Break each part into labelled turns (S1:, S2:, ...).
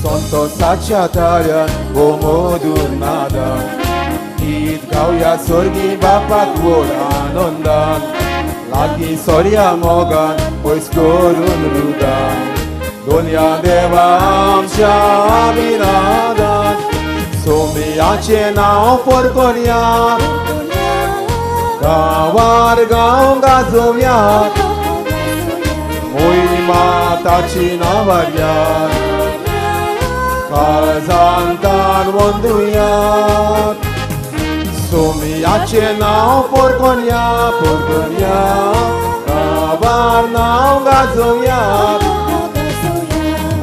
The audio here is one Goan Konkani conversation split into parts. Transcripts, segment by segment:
S1: संतोषाच्या ताळ्यान वो मधुर नादान गीत गावया स्वर्गी बापाक व्हड आनंदान लागीं सोर्या मोगान पयस करून रुदान दोनया देवा आमच्या अभिनादान सोम्याचें नांव परकोरया गांवार गांव गाजोवया मोहिमा ताची नांवारया काळजांतान वंदुया सोम्याचें नांव परकोरया परकोरया गांवार नांव गाजोवया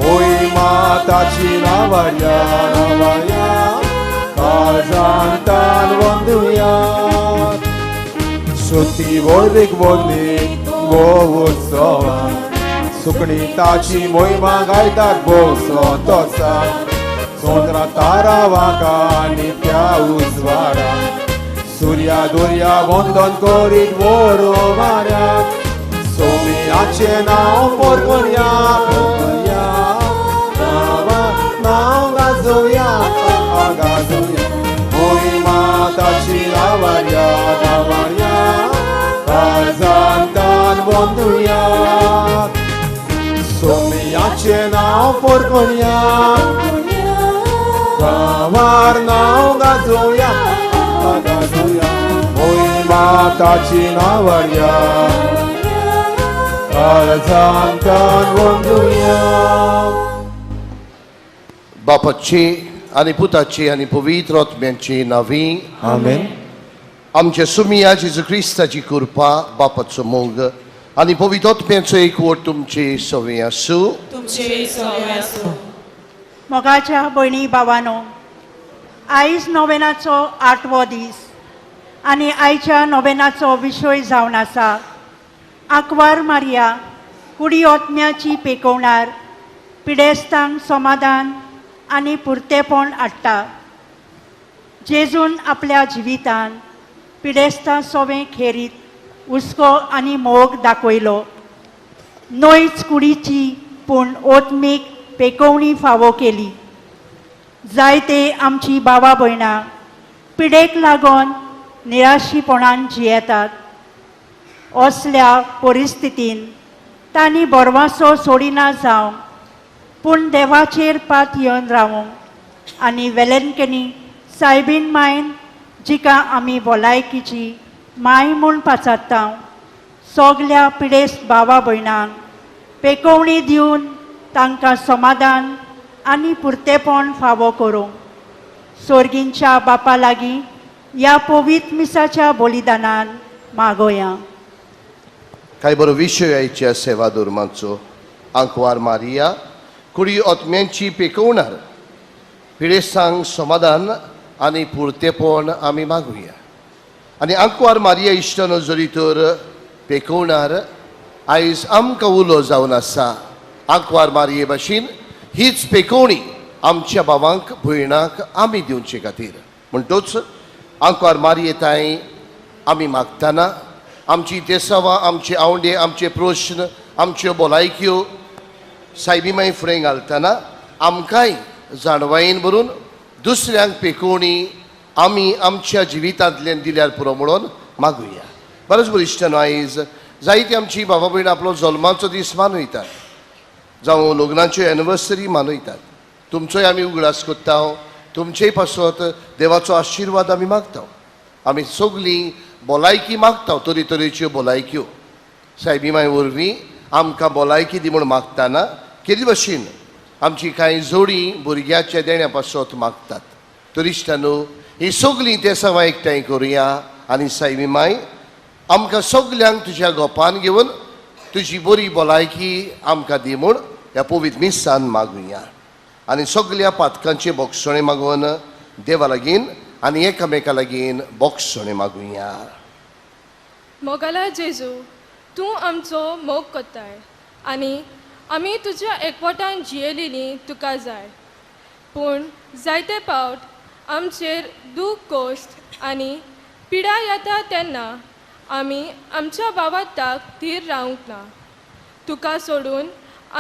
S1: मोहिमा ताची नांवारया नांवारया काळजांतान वंदुया श्रुती व्हडवीक वंदी भोव उत्सवान सुकणी ताची मोहिमा गायतात भोव संतोसान चंद्रा तारा वाका आनी त्या उजवाडा सुर्या दोर्या वंदन करीत व्हड वाऱ्याक सोम्याचें नांव परकोरया परकोरया नांव गाजोवया गाजोवया मोहिमा ताची नांवारया नांवारया काळजांतान वंदुया सोम्याचें नांव परकोरया गांवार नांव गाजोवया गाजोवया मोहिमा ताची नांवारया काळजांतान वंदुया.
S2: बापाची आनी पुताची आनी पवित्र आत्म्याची नांवी
S1: आमेन.
S2: आमच्या सुमिया जेजू क्रिस्ताची कृपा बापाचो मोग आनी पवित्र आत्म्याचो एकवट तुमचे सवे आसूं.
S3: तुमचे सवे आसूं.
S4: मोगाच्या भयणी भावानो, आयज नोवेनाचो आठवो दीस आनी आयच्या नोवेनाचो विशय जावन आसा आंकवार मारिया कुडी ओतम्याची पेकोवणार पिडेस्तांक समाधान आनी पुरतेपण हाडटा. जेजून आपल्या जिवितान पिडेस्तां सोवें खेरीत हुस्को आनी मोग दाखयलो. न्हयच कुडीची पूण ओतमीक पेकोवणी फावो केली. जायते आमची बाबा भयणां पिडेक लागून निराशीपणान जियेतात. असल्या परिस्थितीन तांणी बरवासो सोडिना जावंक पूण देवाचेर पात येवन रावूंक आनी वेलेनकनी सायबीन मायन जिका आमी भलायकीची माय म्हूण पाचारता सगल्या पिडेस्त भावा भयणांक पेकोवणी दिवन तांकां समाधान आनी पुरतेपण फावो करूंक सोर्गींच्या बापा लागीं ह्या पवित्र मिसाच्या बलिदानान मागोया.
S2: काय बरो विशय आयच्या सेवा धर्माचो आंकवार मारिया कुडी ओतम्यांची पेकोवणार पिडेस्तांक समाधान आनी पुरतेपण आमी मागुया. आनी आंकवार मारिया इश्टानो जरी तर पेकोवणार आयज आमकां उलो जावन आसा आंकवार मारिये भाशेन हीच पेकोवणी आमच्या भावांक भयणाक आमी दिवचे खातीर. म्हणटूच आंकवार मारिये ताई आमी मागतना आमची देसावां आमचे आवंडे आमचे प्रश्न आमच्यो भलायक्यो सायबी माई फुडें घालतना आमकांय जाणवायेन भरून दुसऱ्यांक पेकोवणी आमी आमच्या जिवितांतल्यान दिल्यार पुरो म्हणून मागुया. बरेंच बरें इश्टानो, आयज जायती आमची बाबा भयणां आपलो जल्माचो दीस मनयतात जावं लग्नाच्यो एनिवर्सरी मनयतात. तुमचोय आमी उगडास करता, तुमचेय पासत देवाचो आशिर्वाद आमी मागता. आमी सगळीं भलायकी मागता, तरेतरेच्यो भलायक्यो सायबी माय वरवीं आमकां भलायकी दी म्हूण मागतना केदी भशेन आमची कांय जोडी भुरग्याच्या देण्या पासत मागतात. तर इश्टानो, ही सगळीं ते सवां एकठांय करुया आनी सायबी माय आमकां सगल्यांक तुज्या गोपान घेवन तुजी बरी भलायकी आमकां दी म्हूण ह्या पवित्र मिसान मागुया. आनी सगल्या पातकांचे बोगसणे मागून देवा लागीं आनी एकामेका लागीं बोगसणे मागुया.
S5: मोगाला जेजू, तूं आमचो मोग करताय आनी आमी तुज्या एकवटान जियेलेली तुका जाय. पूण जायते पावट आमचेर दूख कोश्ट आनी पिडा येता तेन्ना आमी आमच्या बाबाताक धीर रावंक ना. तुका सोडून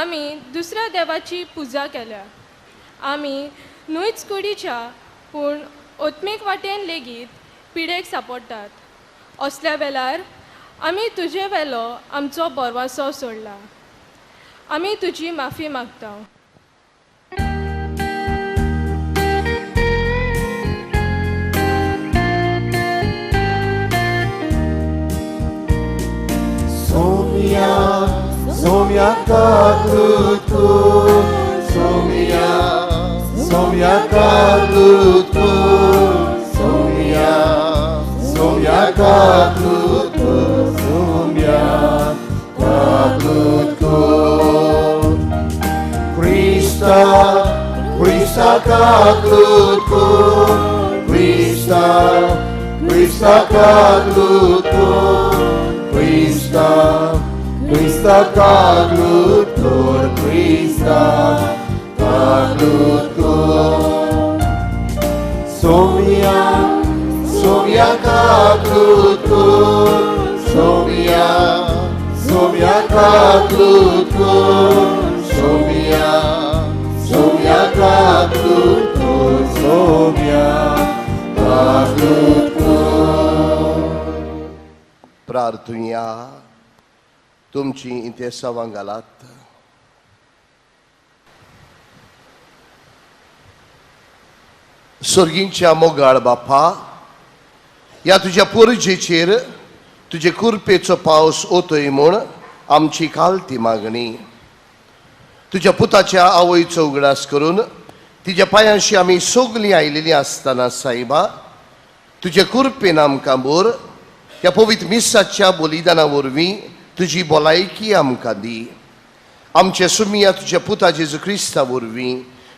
S5: आमी दुसऱ्या देवाची पुजा केल्या आमी न्हूच कुडीच्या पूण ओत्मीक वाटेन लेगीत पिडेक सापडटात. असल्या वेळार आमी तुजे वेलो आमचो बरवासो सोडला. आमी तुजी माफी मागता.
S1: Somia, Somia kaglutku, Somia, Somia kaglutku, Somia, Somia kaglutku, Somia kaglutku. Krista, Krista kaglutku, Krista, Krista kaglutku, Krista, Krista kaglutkur, Krista kaglutkur. Somia, Somia kaglutkur, Somia, Somia kaglutkur, Somia, Somia kaglutkur, Somia kaglutkur.
S2: प्रार्थुया. तुमची इंतेसांवां घालात. सर्गींच्या मोगाळ बापा, ह्या तुज्या पुरजेचेर तुजे कुरपेचो पावस ओतय म्हूण आमची कालती मागणी. तुज्या पुताच्या आवयचो उगडास करून तिज्या पांयांशी आमी सगलीं आयलेलीं आसतना सायबा, तुजे कुरपेन आमकां बोर ह्या पवित्र मिसाच्या बलिदाना वरवीं तुजी भलायकी आमकां दी. आमचे सुमिया तुज्या पुता जेजू क्रिस्ता वरवीं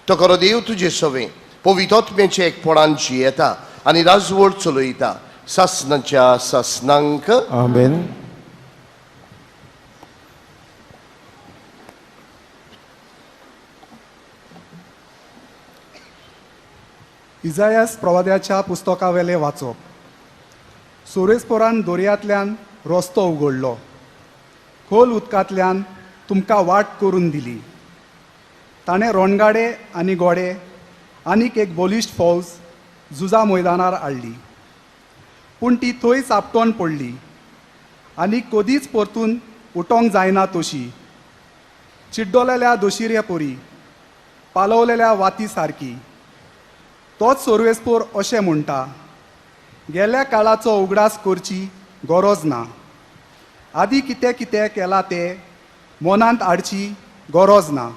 S2: तो खरो देव तुजे सवें पवित्र आत्म्याचे एकपणान जियेता आनी राजवट चलयता सासनाच्या सासनांक.
S1: आमेन.
S6: इजायास प्रवाद्याच्या पुस्तकावेले वाचप. सोरेस्पोरान दर्यांतल्यान रस्तो उगडलो, खोल उदकांतल्यान तुमकां वाट करून दिली. ताणें रणगाडे आनी घोडे आनीक एक बलिश्ट फौज झुजा मैदानार हाडली, पूण ती थंयच आपटोन पडली आनी कदीच परतून उठोंक जायना तशी. चिड्डोलेल्या दोशिऱ्या परी, पालवलेल्या वाती सारकी. तोच सोरवेस्पोर अशें म्हणटा, गेल्या काळाचो उगडास करची गरज ना, आदी कितें कितें केलां तें मनांत हाडची गरज ना.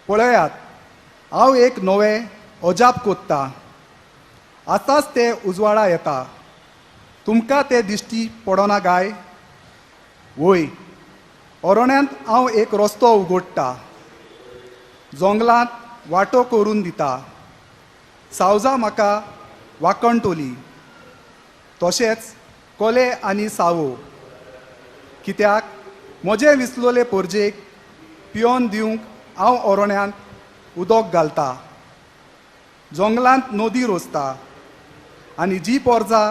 S6: पळयात, हांव एक नवें अजाप कोत्ता, आतांच तें उजवाडा येता, तुमकां तें दिश्टी पडना काय? वय, अरण्यांत हांव एक रस्तो उगडटा, जंगलांत वाटो करून दिता. सावजां म्हाका वाकणटोली, तशेंच कोले आनी सावो. कित्याक म्हजें विसलोले पोरजेक पियोन दिवंक हांव अरण्यांत उदक घालता, जंगलांत नदी रोसता आनी जी पोरजा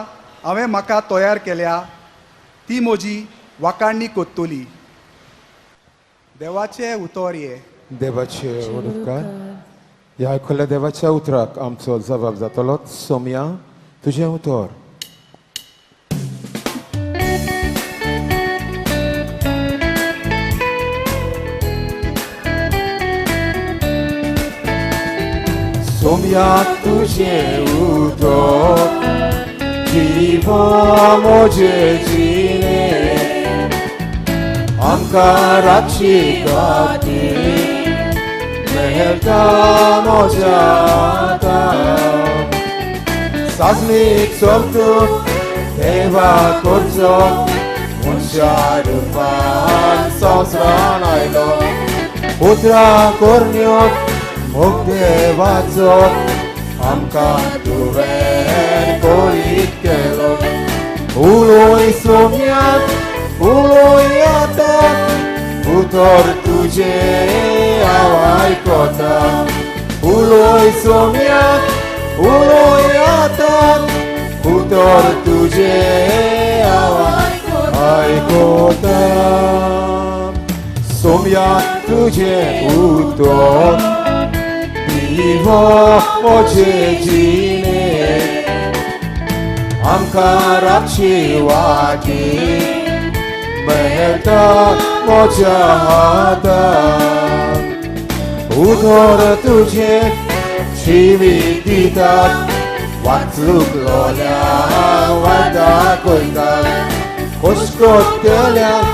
S6: हांवें म्हाका तयार केल्या ती म्हजी वाकाणणी कोत्तली. देवाचें उतर हें.
S1: देवाचें उपकार. ह्या आयकुल्ल्या देवाच्या उतराक आमचो जबाब जातलो. सोम्या, तुजें उतर. सोम्या तुझें उतर जिवन म्हजें जिणें, आमकां राखची खातीर मेळटा म्हज्या आतां. सासणीक सोबतून देवा करचो मनशा रुपान संवसारान आयलो, उतरां करण्यो मोग देवाचो आमकां तुवें कोरीत केलो. उलोय सोम्यात, उलोय आतां, उतर तुजें हांव आयकता. उलोय सोम्यात, उलोय आतां, उतर तुजें हांव आयकता. सोम्या तुजें उतर म्हजे जिणे आमकां राखची वाटी मेळटा म्हज्या हातान उतर तुजें जिवीत दितात वाचुकलोल्यांक वाट दाखयतात कोसकोतल्यांक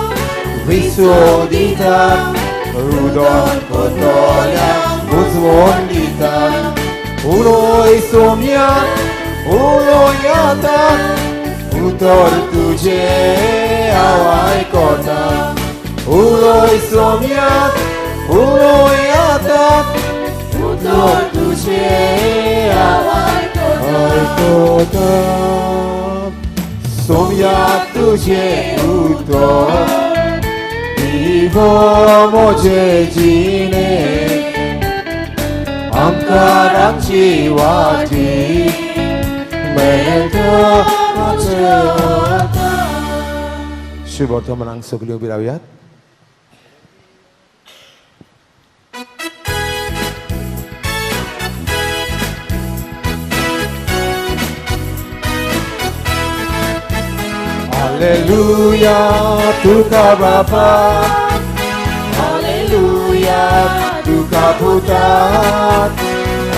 S1: विसो दितात रुदन कोतोल्यांक बुजवण दितात उलोय सोम्या उलोय आतां उतर तुजें हांव आयकता उलोय सोम्या उलोय आतां उतर तुजें हांव आयकता सोम्या तुजें उतर दिवो म्हजे जिणे आमकां राखची वाटी मेळटा म्हज्या हातान. शिववर्तमानांक सगळीं उबी रावयात. Alleluia, तुका बापा, Alleluia, तुका पुता,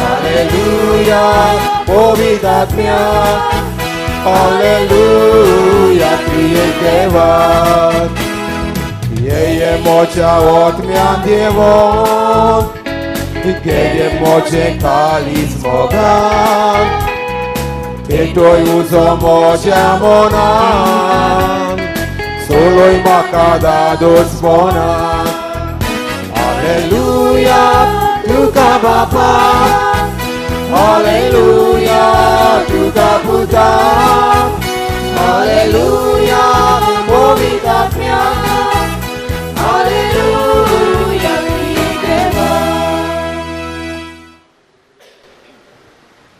S1: Alleluia, पवित्र आत्म्या, Alleluia, त्रिएक देवा. येये म्हज्या आत्म्यान देवोन, गेये म्हजें काळीज मोगान, पेटोय उजो म्हज्या मनान, सोलोय म्हाका दादोसपणान. Alleluia, तुका बापा, Alleluia, तुका पुता, Alleluia, पवित्र आत्म्या, Alleluia, त्रिएक देवा.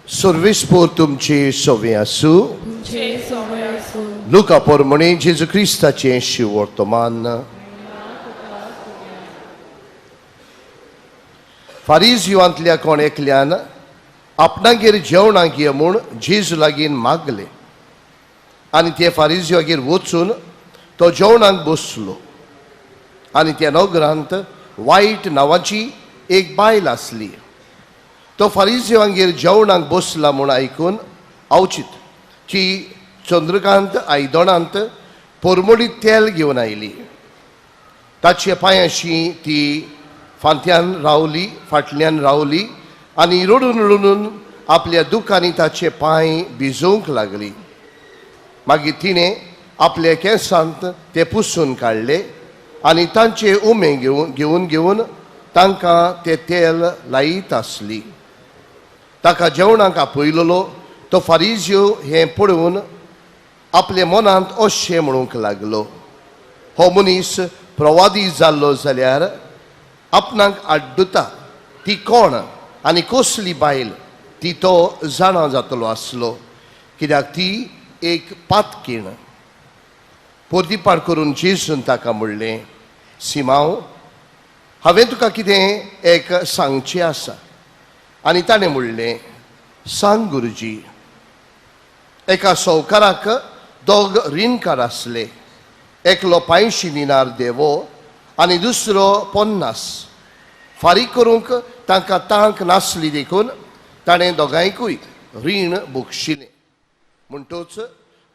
S2: सर्वेस्पोर तुमचे सवे आसूं.
S3: तुमचे सवय आसूं.
S2: लुका पोरमणे जेजू क्रिस्ताचें शिवर्तमान. फारीजवांतल्या कोण एकल्यान आपणागेर जेवणाक ये म्हूण जेजू लागीं मागलें आनी ते फारीजवागेर वचून तो जेवणाक बसलो. आनी त्या नगरांत वायट नांवाची एक बायल आसली. तो फारीजवांगेर जेवणाक बसला म्हूण आयकून अवचीत ती चंद्रकांत आयदणांत पोरमोडी तेल घेवन आयली. ताचे पांयाशी ती फांत्यान रावली, फाटल्यान रावली आनी रडून रडून आपल्या दुखांनी ताचे पांय भिजोवंक लागली. मागीर तिणें आपल्या केंसांत ते पुसून काडले आनी तांचे उमे घेवन घेवन घेवन तांकां ते तेल लायत आसली. ताका जेवणाक आपयलेलो तो फारीजयो हें पळोवन आपल्या मनांत अशें म्हणूंक लागलो, हो मनीस प्रवादी जाल्लो जाल्यार आपणाक आड्डुता ती कोण आनी कसली बायल ती तो जाणा जातलो आसलो, कित्याक ती एक पातकीण. पोरदीपार करून जेजून ताका म्हणलें, सिमांव, हांवें तुका कितें एक सांगचें आसा. आनी ताणें म्हणलें, सांग गुरुजी. एका सावकाराक दोग रिणकार आसले, एकलो 85 दिनार देवो आनी दुसरो 50. फारीक करूंक तांकां तांक नासली देखून ताणें दोगांयकूय रीण बक्षिलें. म्हणटच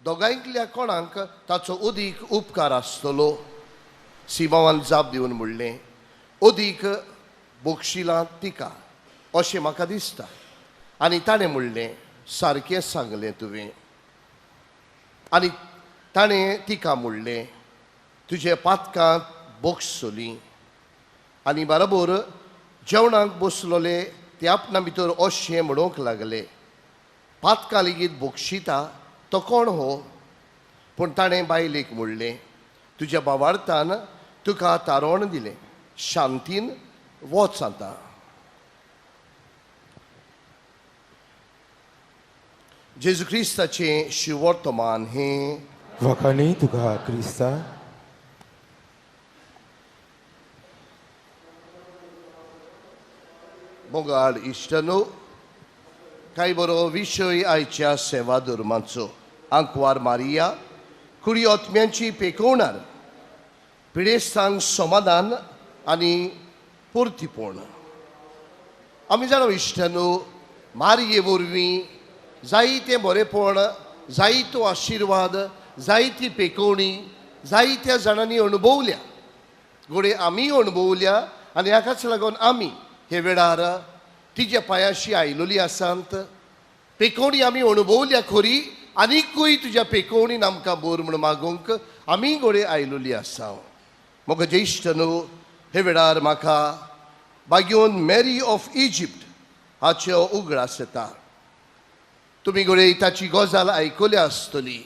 S2: दोगांयतल्या कोणाक ताचो अदीक उपकार आसतलो? सिमांवान जाप दिवन म्हणलें, अदीक बक्षिलां तिका अशें म्हाका दिसता. आनी ताणें म्हणलें, सारकें सांगलें तुवें. आनी ताणें तिका म्हणलें, तुजे पातकां बक्षसलीं. आनी बरोबर जेवणाक बसलोले ते आपणा भितर अशें म्हणूंक लागले, पातकां लेगीत बक्षिता तो कोण हो? पूण ताणें बायलेक म्हणलें, तुज्या बावार्थान तुका तारोण दिलें, शांतीन वच आतां. जेजू क्रिस्ताचें शिवर्तमान हें.
S1: वखाणी तुका क्रिस्ता.
S2: मोगाळ इश्टनो, कांय बरो विशय आयच्या सेवा धर्माचो. आंकवार मारिया कुडी आत्म्यांची पेकोवणार, पिडेस्तांक समाधान आनी पुर्तीपण. आमी जाणा इश्टनो, मारिये वरवीं जायतें बरेपण, जायतो आशिर्वाद, जायती पेकोवणी जायत्या जाणांनी अणभवल्या, घडये आमी अणभवल्या आनी हाकाच लागून आमी हे वेळार तिच्या पांयाशी आयलोली आसात. पेकोवणी आमी अणभवल्या खरी, आनीकूय तुज्या पेकोवणीन आमकां बोर म्हूण मागूंक आमी घडये आयलोली आसा. म्हाका ज्येश्ठ न्हू, हे वेळार म्हाका बाग्योन मॅरी ऑफ इजिप्ट हाच्यो उगडास येता. तुमी घडये ताची गजाल आयकल्या आसतली.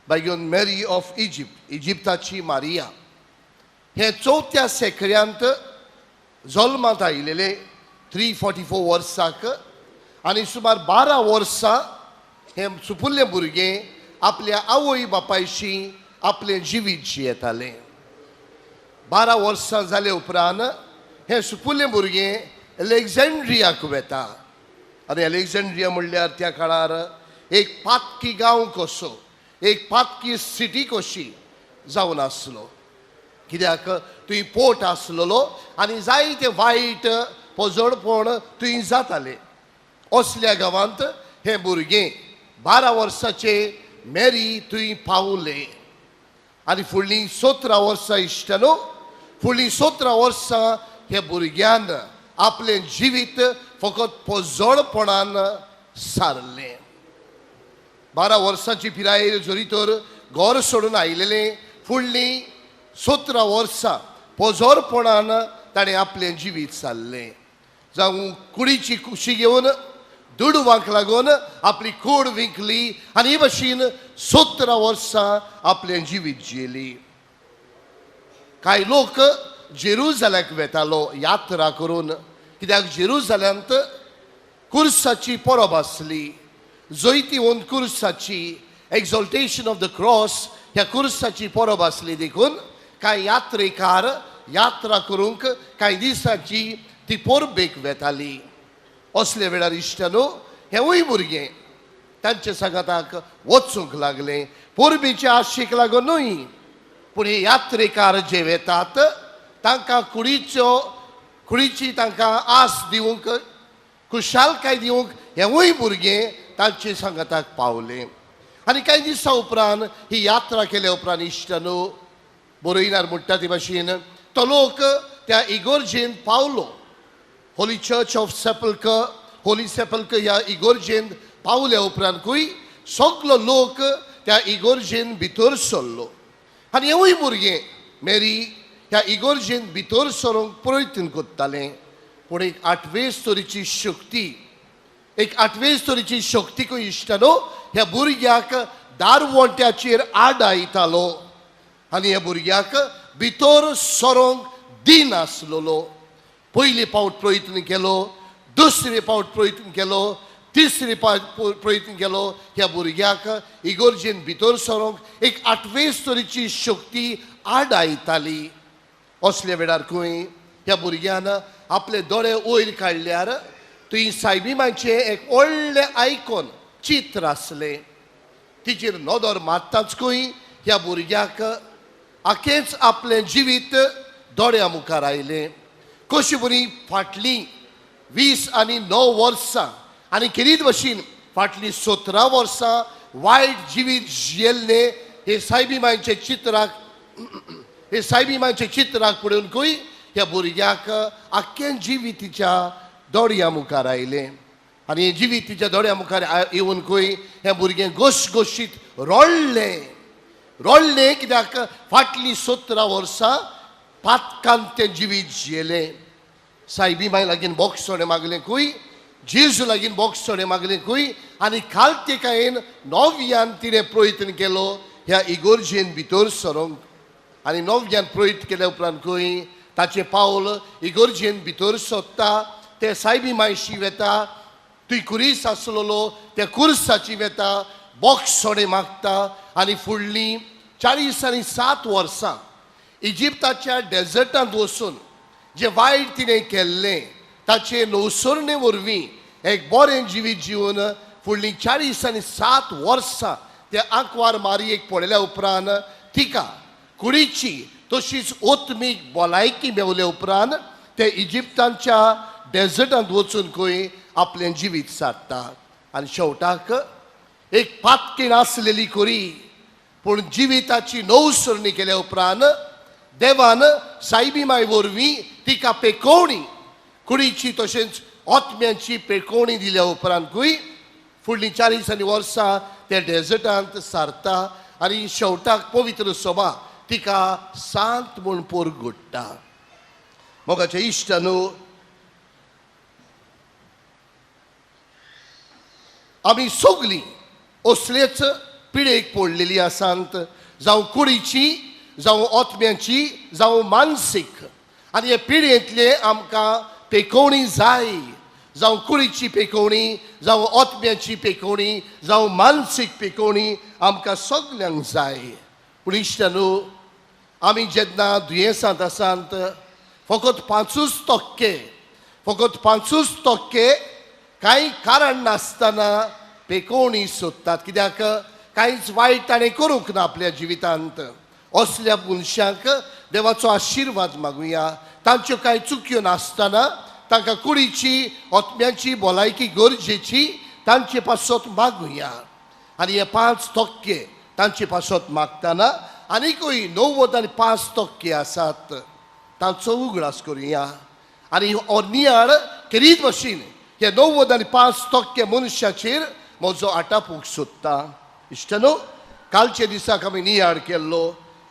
S2: बाग्योन मॅरी ऑफ इजिप्ट, इजिप्ताची मारिया, हे 4थ्या शेंकड्यांत जल्मांत आयिल्ले 344 वर्साक आनी सुमार 12 वर्सां हें सुपुल्लें भुरगें आपल्या आवय बापायशी आपलें जिवीत जियेतालें. 12 वर्सां जाले उपरांत हें सुपुल्लें भुरगें एलेक्झांड्रियाक वेता आनी एलेक्झांड्रिया म्हणल्यार त्या काळार एक पातकी गांव कसो, एक पातकी सिटी कशी जावन आसलो. कित्याक थंय पोट आसलेलो आनी जायते वायट पोजडपण थंय जातालें. असल्या गांवांत हें भुरगें 12 वर्साचें मॅरी थंय पावलें आनी फुडलीं 17 वर्सां इश्टानो, फुडलीं 17 वर्सां हे भुरग्यान आपलें जिवीत फकत पोजडपणान सारलें. 12 वर्सांची पिरायेर जरी तर घर सोडून आयिल्लें, फुडलीं 17 वर्सां पोजोरपणान ताणें आपलें जिवीत सारलें. जावं कुडीची कुशी घेवन दुडवांक लागून आपली कूड विकली आनी हे भशेन 17 वर्सां आपलें जिवीत जियेली. कांय लोक जेरुजाल्याक वेतालो यात्रा करून, कित्याक जेरुजाल्यांत कुर्साची परब आसली. जैतिवंत कुर्साची, एक्झॉल्टेशन ऑफ the cross ह्या कुर्साची परब आसली. देखून कांय यात्रेकार यात्रा करूंक कांय दिसांची ती परबेक वेताली. असल्या वेळार इश्टानो हेंवूय भुरगें तांचे सांगाताक वचूंक लागलें. परबेचे आशेक लागून न्हय, पूण हे यात्रेकार जे वेतात तांकां कुडीची तांकां आस दिवंक, खुशालकाय दिवंक हेंवूय भुरगें तांचे सांगाताक पावलें. आनी कांय दिसां उपरांत ही यात्रा केल्या उपरांत इश्टानो बरयनार म्हणटा ते भाशेन तो लोक त्या इगोर्जेन पावलो. Holy Church of Sepulchre, Holy Sepulchre ह्या इगोर्जेन पावल्या उपरांतूय सगलो लोक त्या इगोर्जेन भितर सरलो आनी हेंवूय भुरगें मॅरी ह्या इगोर्जेन भितर सरूंक प्रयत्न करतालें. पूण एक आठवेच तरेची शक्ती, एक आठवेच तरेची शक्तीकूय इश्टानो ह्या भुरग्याक दारवंट्याचेर आडायतालो आनी ह्या भुरग्याक भितर सरोंक दिनासलेलो. पयले फावट प्रयत्न केलो, दुसरे फावट प्रयत्न केलो, तिसरे फावट प्रयत्न केलो. ह्या भुरग्याक इगोर्जेन भितर सरोंक एक आठवेच तरेची शक्ती आडायताली. असल्या वेळार खंय ह्या भुरग्यान आपले दोळे वयर काडल्यार थंय सायबी मांयचें एक व्हडलें आयकॉन चित्र आसलें. तिचेर नदर मारताच खंय ह्या भुरग्याक आखेंच आपलें जिवीत दोळ्या मुखार आयलें. कशी बरी फाटलीं 20 आनी 9 वर्सां आनी खेरीत भशेन फाटलीं 17 वर्सां वायट जिवीत जियेल्लें हे सायबी मांयचे चित्राक, हे सायबी मांयचे चित्राक पळोवनकूय ह्या भुरग्याक आख्खें जिवीत तिच्या दोळ्या मुखार आयलें. आनी हें जिवीत तिच्या दोळ्या मुखार येवनकूय हें भुरगें घोशघोशीत रडलें. रडलें कित्याक फाटलीं 17 वर्सां पातकान तें जिवीत जियेलें. सायबी माय लागीं बोगसणें मागलें खूंय, जेजू लागीं बोगसणें मागलें खूंय आनी खालतेकायेन नव्यान तिणें प्रयत्न केलो ह्या इगोर्जेन भितर सरोंक. आनी नव्यान प्रयत्न केल्या उपरांत खंय ताचें पावल इगोर्जेन भितर सोदता, तें सायबी मायशी वेता, थंय कुरीस आसलेलो त्या कुर्साची वेता, बोगसणें मागता आनी फुडलीं 40 आनी 7 वर्सां इजिप्ताच्या डेजर्टांत वचून जें वायट तिणें केल्लें ताचे नवसरणे वरवीं एक बरें जिवीत जिवन फुडलीं 40 आनी 7 वर्सां ते आंकवार मारयेक पळयल्या उपरांत तिका कुडीची तशीच ओत्मीक भलायकी मेवल्या उपरांत ते इजिप्तांच्या डेजर्टांत वचून खंय आपलें जिवीत सारता. आनी शेवटाक एक पातकीण आसलेली खोरी पूण जिविताची नवसरणी केल्या उपरांत देवान सायबी माय वरवीं तिका पेकोवणी कुडीची तशेंच आत्म्याची पेकोवणी दिल्या उपरांतूय फुडलीं 40 आनी वर्सां ते डेजर्टांत सारता आनी शेवटाक पवित्र सभा तिका सांत म्हूण पोरगुडटा. मोगाचे इश्टानू, आमी सगलीं असलेच पिडेक पडलेली आसात, जावं कुडीची, जावं आत्म्याची, जावं मानसीक. आनी हे पिडेंतले आमकां पेकोवणी जाय, जावं कुडीची पेकोवणी, जावं आत्म्याची पेकोवणी, जावं मानसीक पेकोवणी आमकां सगल्यांक जाय. पूण इश्टानू, आमी जेन्ना दुयेंसांत आसात फकत 5% फकत 5% कांय कारण नासतना पेकोवणी सोदतात. कित्याक कांयच वायट ताणें करूंक ना आपल्या जिवितांत. असल्या मनशांक देवाचो आशिर्वाद मागुया. तांच्यो कांय चुक्यो नासतना तांकां कुडीची आत्म्याची भलायकी गरजेची तांचे पासत मागुया. आनी हे 5% तांचे पासत मागतना आनीकूय 95% आसात तांचो उगडास करुया. आनी हो नियाळ केरीत भशेन हे 95% मनशाचेर म्हजो आटापूंक सोदता. इश्टानो, कालच्या दिसाक आमी नियाळ केल्लो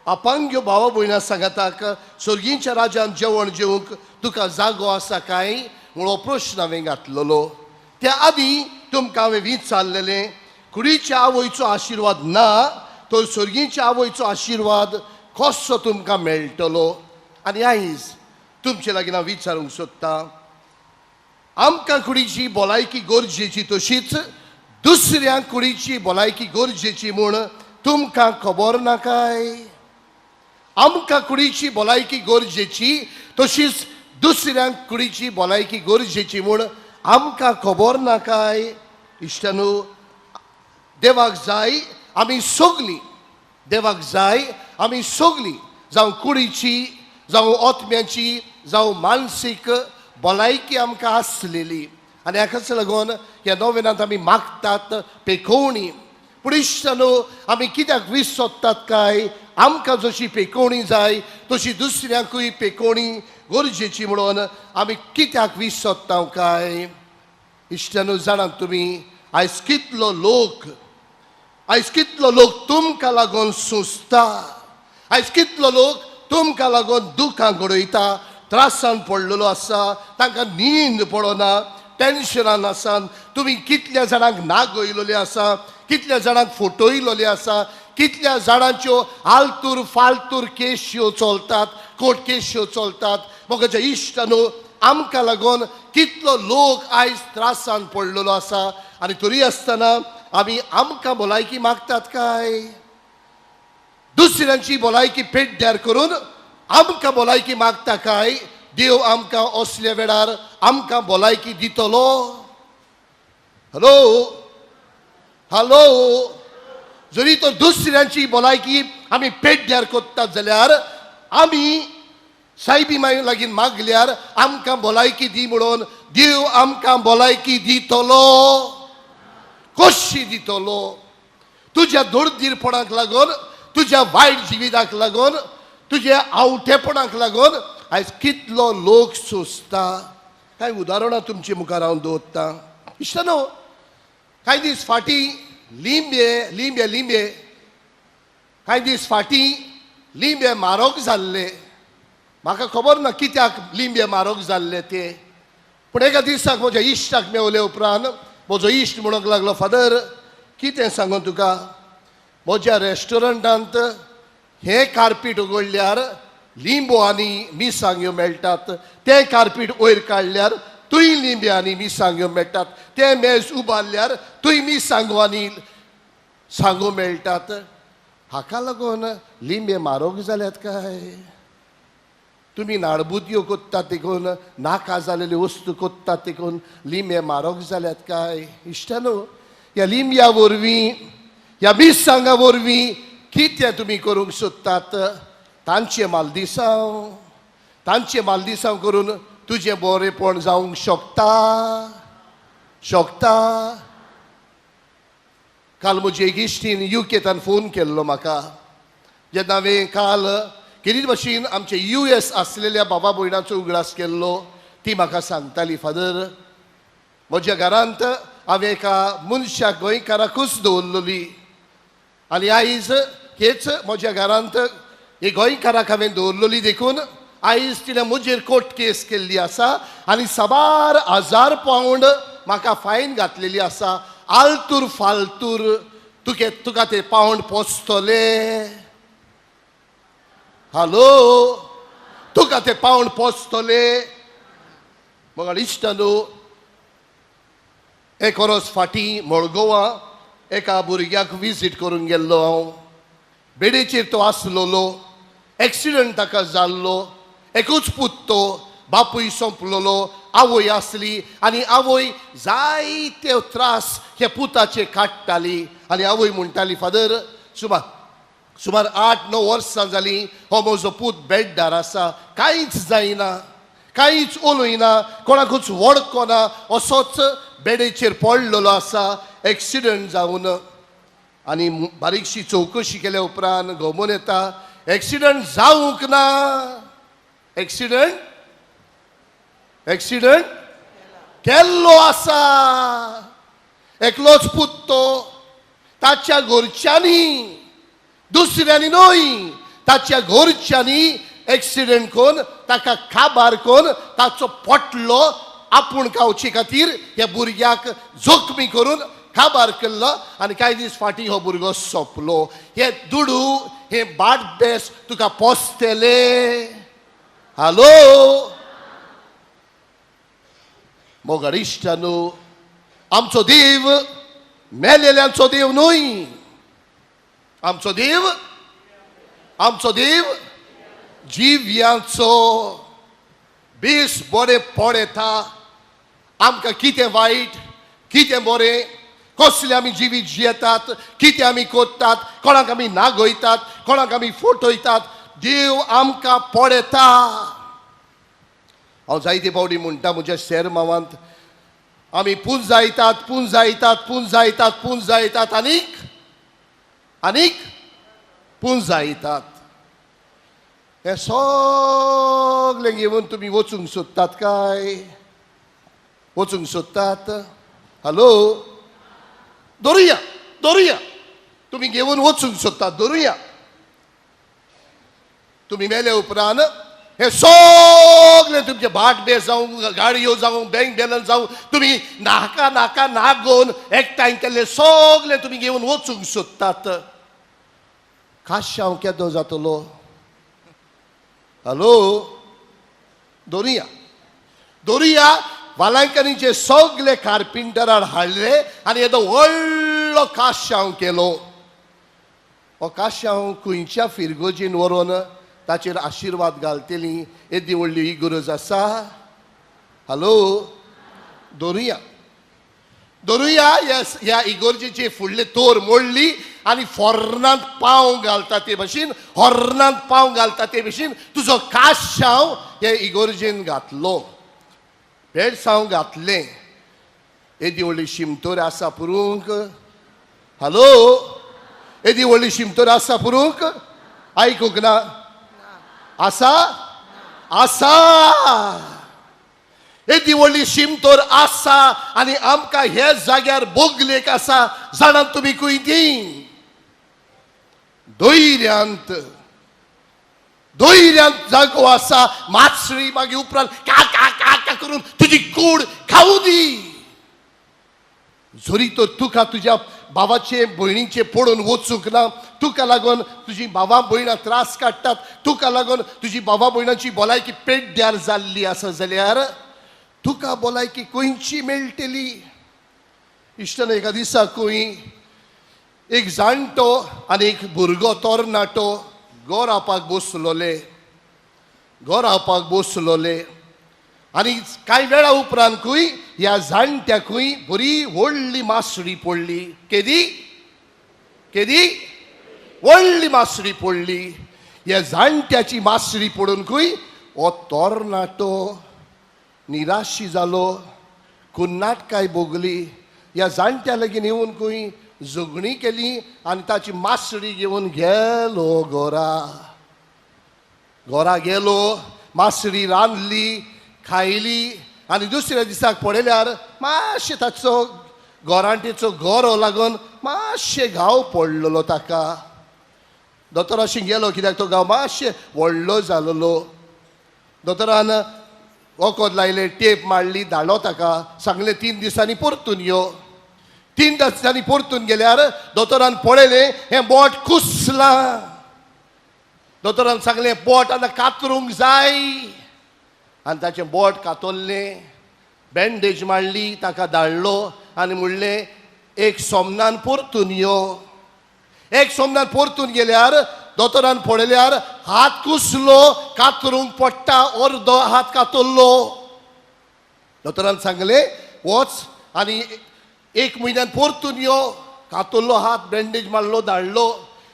S2: अपांग्यो भावा भयणा सांगाताक सर्गींच्या राजान जेवण जेवंक तुका जागो आसा काय म्हूण हो प्रश्न हांवें घातलेलो. त्या आदीं तुमकां हांवें विचारलेलें, कुडीच्या आवयचो आशिर्वाद ना तर सर्गींच्या आवयचो आशिर्वाद कसो तुमकां मेळटलो. आनी आयज तुमचे लागीं हांव विचारूंक सोदतां, आमकां कुडीची भलायकी गरजेची तशीच दुसऱ्या कुडीची भलायकी गरजेची म्हूण तुमकां खबर ना काय? आमकां कुडीची भलायकी गरजेची तशीच दुसऱ्या कुडीची भलायकी गरजेची म्हूण आमकां खबर ना काय? इश्टानू, देवाक जाय आमी सगलीं, देवाक जाय आमी सगलीं, जावं कुडीची, जावं आत्म्याची, जावं मानसीक भलायकी आमकां आसलेली. आनी हाकाच लागून ह्या नोवेनांत आमी मागतात पेकोवणी. पूण इश्टानू, आमी कित्याक विसरतात काय? आमकां जशी पेकोवणी जाय तशी दुसऱ्यांकूय पेकोवणी गरजेची म्हणून आमी कित्याक विसरता काय? इश्टानू, जाणात तुमी आयज कितलो लोक, आयज कितलो लोक तुमकां लागून सोंसता, आयज कितलो लोक तुमकां लागून दुखां घडयता, त्रासान पडलेलो आसा, तांकां न्हीद पडना, टेन्शनान आसा. तुमी कितल्या जाणांक नागयलेले आसा, कितल्या जाणांक फटयलेले आसा, कितल्या जाणांच्यो आलतूर फालतूर केश्यो चलतात, कोर्ट केश्यो चलतात. म्हज्या इश्टानू, आमकां लागून कितलो लोक आयज त्रासान पडलेलो आसा. आनी तरी आसतना आमी आमकां भलायकी मागतात काय? दुसऱ्यांची भलायकी पेड्ड्यार करून आमकां भलायकी मागता काय? देव आमकां असल्या वेळार आमकां भलायकी दितलो? हॅलो हॅलो, जरी तो दुसऱ्यांची भलायकी आमी पेड्ड्यार करतात जाल्यार आमी सायबी माय लागीं मागल्यार आमकां भलायकी दी म्हणून देव आमकां भलायकी दितलो? कशी दितलो? तुज्या दोडदीरपणाक लागून, तुज्या वायट जिविताक लागून, तुज्या आवटेपणाक लागून आयज कितलो लोक सोंसता. कांय उदाहरणां तुमचे मुखार हांव दवरतां. इश्टानो, कांय दीस फाटीं लिंबे लिंबे लिंबे कांय दीस फाटीं लिंबे म्हारग जाल्ले. म्हाका खबर ना कित्याक लिंबे म्हारग जाल्ले ते, पूण एका दिसाक म्हज्या इश्टाक मेवले उपरांत म्हजो इश्ट म्हणूंक लागलो, फादर कितें सांगू तुका, म्हज्या रेस्टॉरंटांत हें कार्पीट उगडल्यार लिंबो आनी मिरसांग्यो मेळटात, तें कार्पीट वयर काडल्यार थंय लिंबे आनी मिरसांग्यो मेळटात, तें मेज उबारल्यार थंय मिरसांगो आनी सांगो मेळटात. हाका लागून लिंबे म्हारग जाल्यात काय? तुमी नाडबुद्यो कोत्तात देखून, नाका जालेल्यो वस्तू कोत्तात देखून लिंबे म्हारग जाल्यात काय? इश्टानो, ह्या लिंब्या वरवीं, ह्या मिरसांगा वरवीं कितें तुमी करूंक सोदतात? तांचें मालदिसांव, तांचें मालदिसांव करून तुजें बरेंपण जावंक शकता? शकता? काल म्हजी एक इश्टीन युकेतान फोन केल्लो म्हाका. जेन्ना हांवें काल केरीत भाशेन आमचे US आसलेल्या बाबा भयणाचो उगडास केल्लो, ती म्हाका सांगताली, फादर, म्हज्या घरांत हांवें एका मनशाक गोंयकाराकूच दवरलेली आनी आयज हेच म्हज्या घरांत हे गोंयकाराक हांवें दवरलेली देखून आयज तिणें म्हजेर कोर्ट केस केल्ली आसा आनी साबार 1000 पावंड म्हाका फायन घातलेली आसा. आलतूर फालतूर तुके तुका ते पावंड पोसतले. हॅलो, तुका ते पावंड पोसतले. मग इश्टानो, एक वरस फाटीं मडगोवा एका भुरग्याक विजीट करूंक गेल्लो हांव. बेडेचेर तो आसलेलो, एक्सिडंट ताका जाल्लो, एकूच पूत तो, बापूय सोंपलेलो, आवय आसली आनी आवय जायते त्रास हे पुताचे काडटाली. आनी आवय म्हणटाली, फादर, सुमार 8-9 वर्सां जालीं हो म्हजो पूत बेड्डार आसा, कांयच जायना, कांयच उलयना, कोणाकूच वळखना, असोच बेडेचेर पडलेलो आसा एक्सिडंट जावन. आनी बारीकशी चवकशी केल्या उपरांत घोमून येता एक्सिडंट जावंक ना, एक्सिडंट एक्सिडंट केल्लो आसा. एकलोच पूत तो, ताच्या घरच्यांनी, दुसऱ्यांनी न्हय, ताच्या घरच्यांनी एक्सिडंट कोन ताका काबार कोन ताचो पोटलो आपूण खावचे खातीर ह्या भुरग्याक जोखमी करून काबार केल्लो आनी कांय दीस फाटीं हो भुरगो सोंपलो. हे दुडू, हे बाट बेस तुका पोसतले. हॅलो मोगाळ इश्टानो, आमचो देव मेलेल्यांचो देव न्हय, आमचो देव, आमचो देव जिव्यांचो. बेस बरें पळयता आमकां कितें वायट, कितें बरें, कसलें आमी जिवीत जियेतात, कितें आमी करतात, कोणाक आमी नागयतात, कोणाक आमी फटयतात, देव आमकां पळयता. हांव जायते फावटी म्हणटा म्हज्या शेरमावांत आमी पुंजायतात पुंजायतात पुंजायतात पुंजायतात आनीक आनीक पुंजायतात. हें सगळें घेवन तुमी वचूंक सोदतात काय? वचूंक सोदतात? हॅलो, धरुया धरुया, तुमी घेवन वचूंक सोदतात, धरुया. तुमी मेले उपरांत हे सगळे तुमचे भाट बेस जावं, गाडयो जावं, बँक बॅलन्स जावं, तुमी नाका नाका नागोवन एकठांय केल्ले सगळे तुमी घेवन वचूंक सोदतात. काश्यांव केदो जातलो? हॅलो, धरुया धरुया. वालांकनीचे सगळे कार्पिंटरान हाडले आनी येदो व्हडलो काश्यांव केलो. हो काश्यांव खंयच्या फिरगोजीन व्हरोन ताचेर आशिर्वाद घालतली येदी व्हडली ही गरज आसा? हॅलो, धरुया धरुया. ह्या इगोर्जेचे फुडले तोर मोडली आनी फोर्नांत पांव घालता ते भशेन, हॉर्नांत पांव घालता ते भशेन तुजो काश्यांव हे इगोर्जेन घातलो, भेडसांव घातलें. येदी व्हडली शिमतोर आसा पुरूंक? हॅलो, येदी व्हडली शिमतोर आसा पुरूंक? आयकूंक ना? आसा आसा. येदी व्हडली शिमतोर आसा आनी आमकां ह्या जाग्यार बोगलेक आसा. जाणात तुमी खंय ती? धैर्यांत, धैर्यांत जागो आसा. मासळी मागीर उपरांत का का का का करून तुजी कूड खावूं दी. जरी तर तुका तुज्या भावाचे भयणीचे पडून वचूंक ना, तुका लागून तुजी भावा भयणां त्रास काडटात, तुका लागून तुजी भावा भयणांची भलायकी पेड्ड्यार जाल्ली आसा जाल्यार तुका भलायकी खंयची मेळटली? इश्टान, एका दिसा खंय एक जाणटो आनी एक भुरगो तरणाटो गोरापाक बसलोले. गोरावपाक बसलोले आनी कांय वेळा उपरांतूय ह्या जाणट्याकूय बरी व्हडली मासळी पडली. केदी केदी व्हडली मासळी पडली. ह्या जाणट्याची मासळी पडूनकूय हो तरणाटो निराशी जालो, कुन्नाटकाय भोगली. ह्या जाणट्या लागीं येवनकूय झगडी केली आनी ताची मासळी घेवन गेलो घरा. घरा गेलो, मासळी रांदली, खायली आनी दुसऱ्या दिसाक पळयल्यार मातशें ताचो गोरांटेचो गोरो लागून मातशें घाव पडलेलो ताका. दोतोराशी गेलो कित्याक तो घाव मातशें व्हडलो जालेलो. दोतोरान वखद लायलें, टेप मारली, धाडलो ताका, सांगलें 3 दिसांनी परतून यो. 3 दिसांनी परतून गेल्यार दोतोरान पळयलें हें बोट कुसलां. दोतोरान सांगलें बोट आतां कातरूंक जाय आनी ताचें बोट कातरलें, बँडेज मारली, ताका धाडलो आनी म्हणलें एक सोमनान परतून यो. एक सोमनान परतून गेल्यार दोतोरान पळयल्यार हात कुसलो, कातरूंक पडटा, अर्दो हात कातरलो. दोतोरान सांगलें वच आनी 1 म्हयन्यान परतून यो. कातरलो हात, बँडेज मारलो, धाडलो.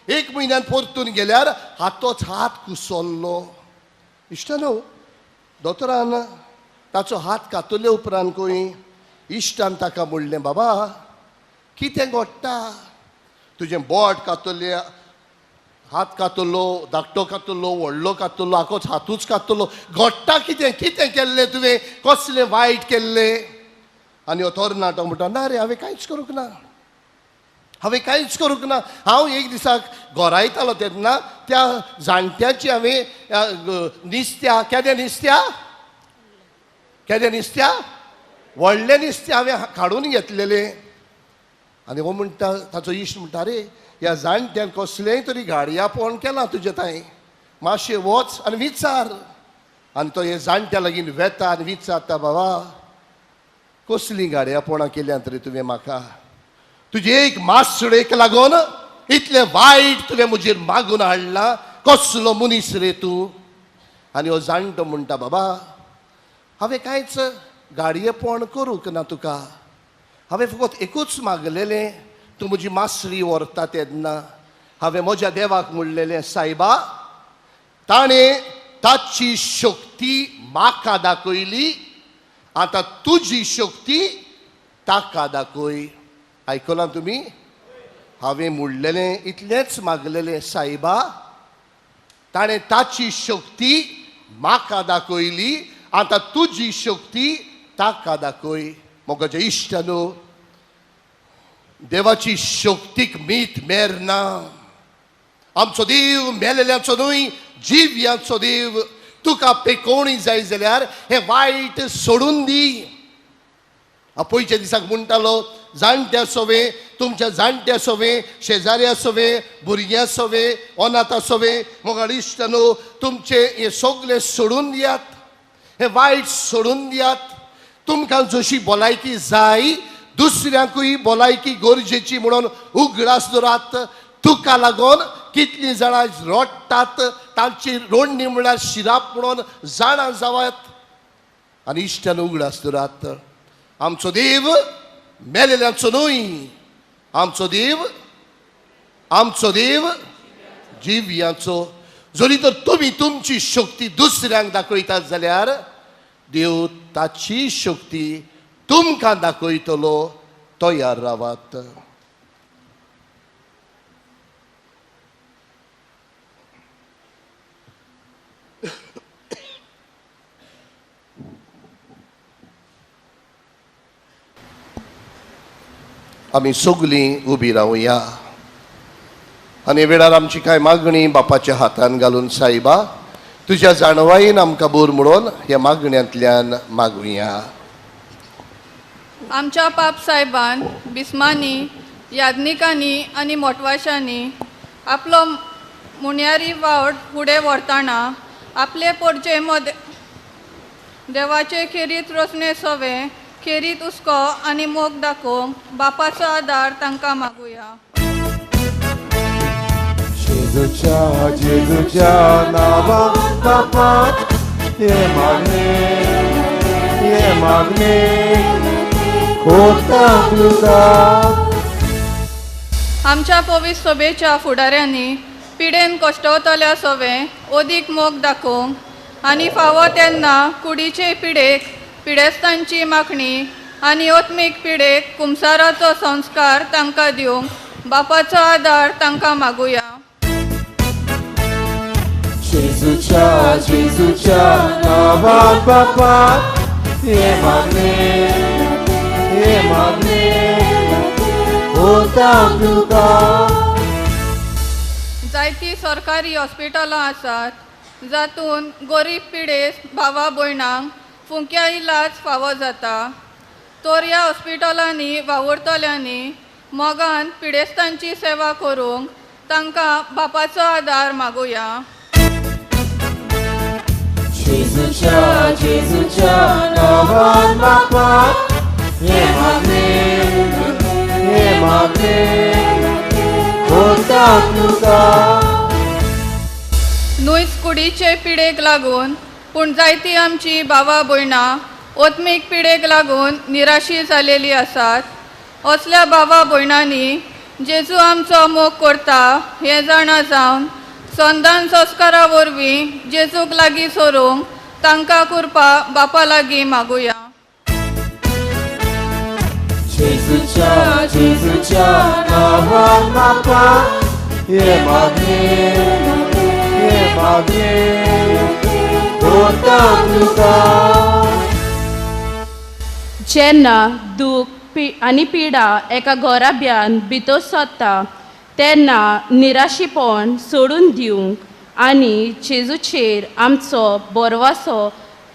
S2: 1 म्हयन्यान परतून गेल्यार हातोच हात कुसल्लो. इश्टानो, दोतोरान ताचो हात कातरले उपरांतूय इश्टान ताका म्हणलें, बाबा कितें घडटा, तुजें बोट कातरलें, हात कातरलो, धाकटो कातरलो, व्हडलो कातरलो, आकोच हातूच कातरलो, घडटा कितें, कितें केल्लें तुवें, कसलें वायट केल्लें? आनी हो तरणाटो म्हणटा, ना रे, हांवें कांयच करूंक ना, हांवें कांयच करूंक ना. हांव एक दिसाक घरा येतालो तेन्ना त्या जाणट्याची हांवें निस्त्या, केदें निस्त्या, केदें निस्त्या, व्हडलें निस्त्या हांवें काडून घेतलेलें. आनी हो म्हणटा, ताचो इश्ट म्हणटा, रे ह्या जाणट्यान कसलेंय तरी गाडयापण केलां तुजें तांय, मातशें वच आनी विचार. आनी तो हे जाणट्या लागीं वेता आनी विचारता, बाबा कसलीं गाडयापणां केल्यांत रे तुवें म्हाका, तुजे एक मासळेक लागून इतलें वायट तुवें म्हजेर मागून हाडलां, कसलो मनीस रे तूं? आनी हो जाणटो म्हणटा, बाबा हांवें कांयच गाडयेपण करूंक ना तुका, हांवें फकत एकूच मागलेलें, तूं म्हजी मासळी व्हरता तेन्ना हांवें म्हज्या देवाक म्हणलेलें, सायबा ताणें ताची शक्ती म्हाका दाखयली, आतां तुजी शक्ती ताका दाखय. आयकलां तुमी? हांवें म्हणलेलें इतलेंच मागलेलें, सायबा ताणें ताची शक्ती म्हाका दाखयली, आतां तुजी शक्ती ताका दाखय. म्हज्या इश्टानो, देवाची शक्तीक मीत मेर ना. आमचो देव मेलेल्यांचो न्हय, जिव्यांचो देव. तुका पेकोवणी जाय जाल्यार हें वायट सोडून दी. पयच्या दिसाक म्हणटालो, जाणट्या सोवे, तुमच्या जाणट्या सोवे, शेजाऱ्या सोवे, भुरग्यां सोवे, अनाथा सोवे, मोगाळ इश्टानो, तुमचें हें सगळें सोडून दियात, हें वायट सोडून दियात. तुमकां जशी भलायकी जाय दुसऱ्यांकूय भलायकी गरजेची म्हणून उगडास दवरात. तुका लागून कितलीं जाणां रडटात, तांची रोडणी म्हळ्यार शिराप म्हणून जाणां जावात. आनी इश्टान उगडास दवरात, आमचो देव मेलेल्यांचो न्हय, आमचो देव, आमचो देव जिव्यांचो. जरी तर तुमी तुमची शक्ती दुसऱ्यांक दाखयतात जाल्यार देव ताची शक्ती तुमकां दाखयतलो. तयार रावात. आमी सगलीं उबी रावया आनी वेळार आमची कांय मागणी बापाच्या हातान घालून, सायबा तुज्या जाणवायेन आमकां बोर म्हणून ह्या मागण्यांतल्यान मागुया.
S7: आमच्या पाप सायबान बिस्मांनी, याज्ञिकांनी आनी मोटवाशांनी आपलो मुन्यारी वावट फुडें व्हरतना आपले पोरचे मद देवाचे खेरीत रचणे सवे खेरीत हुस्को आनी मोग दाखोवंक बापाचो आदार तांकां मागुया.
S1: जेजूच्या जेजूच्या नांवान बापा हे मागणे हे मागणे कोता तुका.
S7: आमच्या पवित्र सभेच्या फुडाऱ्यांनी पिडेन कश्टवतल्या सवे अदीक मोग दाखोवंक आनी फावो तेन्ना कुडीचे पिडेक पिडेस्तांची मागणी आनी आत्मीक पिडेक कुमसाराचो संस्कार तांकां दिवंक बापाचो आदार तांकां मागुया.
S1: जेजूच्या जेजूच्या नांवान बापा हे मागणे हे मागणे कोता तुका.
S7: जायतीं सरकारी हॉस्पिटलां आसात जातून गरीब पिडेस्त भावा भयणांक फुंक्या इलाज फावो जाता. तर ह्या हॉस्पिटलांनी वावुरतल्यांनी मोगान पिडेस्तांची सेवा करूंक तांकां बापाचो आदार मागुया.
S1: जेजूच्या जेजूच्या नांवान बापा हे मागणे हे मागणे कोता तुका.
S7: न्हूच कुडीचे पिडेक लागून पूण जायती आमची भावा भयणां आत्मीक पिडेक लागून निराशी जालेली आसात. असल्या भावा भयणांनी जेजू आमचो मोग करता हें जाणा जावन संदान संस्कारा वरवीं जेजूक लागीं सरूंक तांकां कृपा बापा लागीं मागुया.
S1: जेजूच्या जेजूच्या नांवान बापा हे मागणे हे मागणे कोता तुका.
S3: जेन्ना दूख आनी पिडा एका घराब्यान भितर सरता तेन्ना निराशीपण सोडून दिवंक आनी जेजूचेर आमचो बरवासो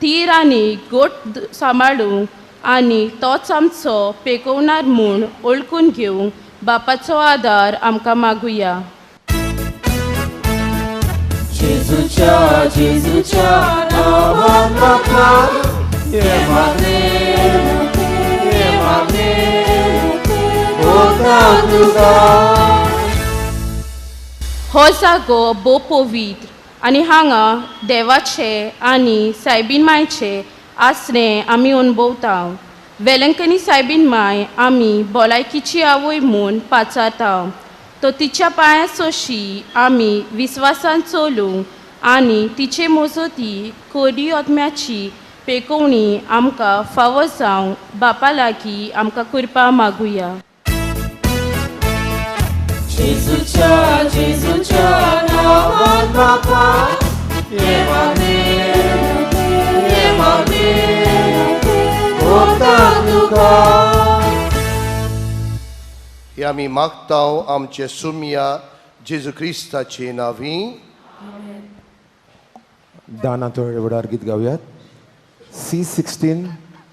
S3: थीर आनी गोट सांबाळूंक आनी तोच आमचो पेकोवणार म्हूण वळखून घेवंक बापाचो आदार आमकां मागुया.
S1: जेजूच्या जेजूच्या नांवान बापा हे मागणे हे मागणे कोता तुका.
S3: हो जागो भोव पवित्र आनी हांगा देवाचे आनी सायबीन मायचे आसणें आमी अणभवता. वेलंकनी सायबीन माय आमी भलायकीची आवय म्हूण पाचारता. तो तिच्या पांया सोशी आमी विस्वासान चलूंक आनी तिचे मोजोती कोरी आत्म्याची पेकोवणी आमकां फावो जावंक बापा लागीं आमकां कृपा मागुया.
S1: जेजूच्या जेजूच्या नांवान बापा हे मागणे हे मागणे कोता तुका.
S2: हे आमी मागता आमचे सुमया जेजू क्रिस्ताचे नांवी.
S1: दानाचो वेळार गीत गावयात. C16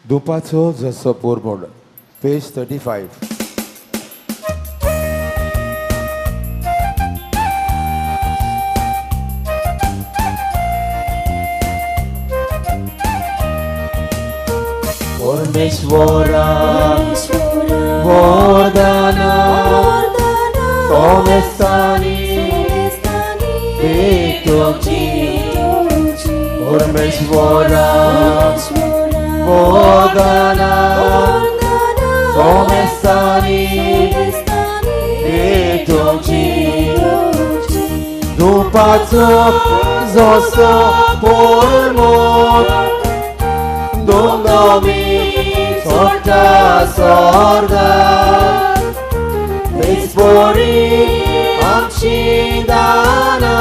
S1: दुपाचो जसो पोरमोड, पेज 35. परमेश्वरा वरदाना सोमेस्तानी भेटोची. परमेश्वरा वरदाना सोमेस्तानी भेटोची. दुपाचो जसो पोरमोड दोंगोमी सोडटा सोर्गात तेचपरी आमची दाना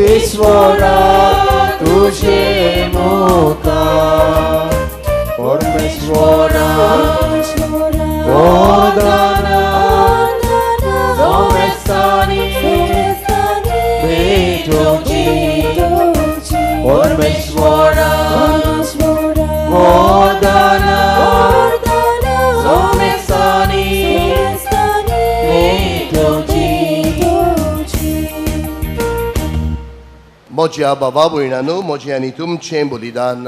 S1: ईश्वरा तुझे मुखार. परमेश्वरा वरदाना सोमेस्तानी भेटोची. परमेश्वरा वरदाना सोमेस्तानी भेटोची.
S2: म्हज्या बाबा भयणांनो, म्हजें आनी तुमचें बलिदान,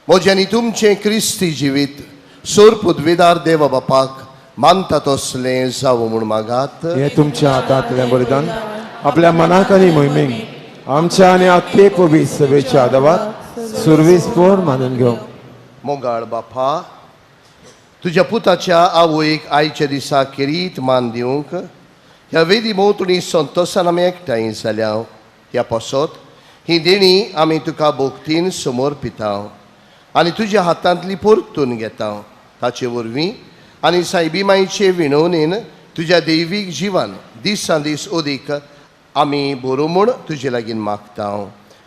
S2: म्हजें आनी तुमचें क्रिस्ती जिवीत सोर पदवेदार देवा बापाक मानता तसलें जावं म्हूण मागात.
S1: हें तुमच्या हातांतलें बलिदान आपल्या मनाक आनी मोहिमेक आमच्या आनी आख्खे पवित्र सभेच्या आदावात सुर्वीस पोर मानून घेवं.
S2: मोगाळ बापा, तुज्या पुताच्या आवयक आयच्या दिसा खेरीत मान दिवंक ह्या वेदी भोंवतणी संतोशान आमी एकठांय जाल्या. ह्या पासत ही देणी आमी तुका भोक्तीन समर्पिता आनी तुज्या हातांतली परतून घेता. ताचे वरवीं आनी सायबी माईचे विणवणेन तुज्या दैवीक जिवान दिसान दीस अदीक आमी बरो म्हूण तुजे लागीं मागता.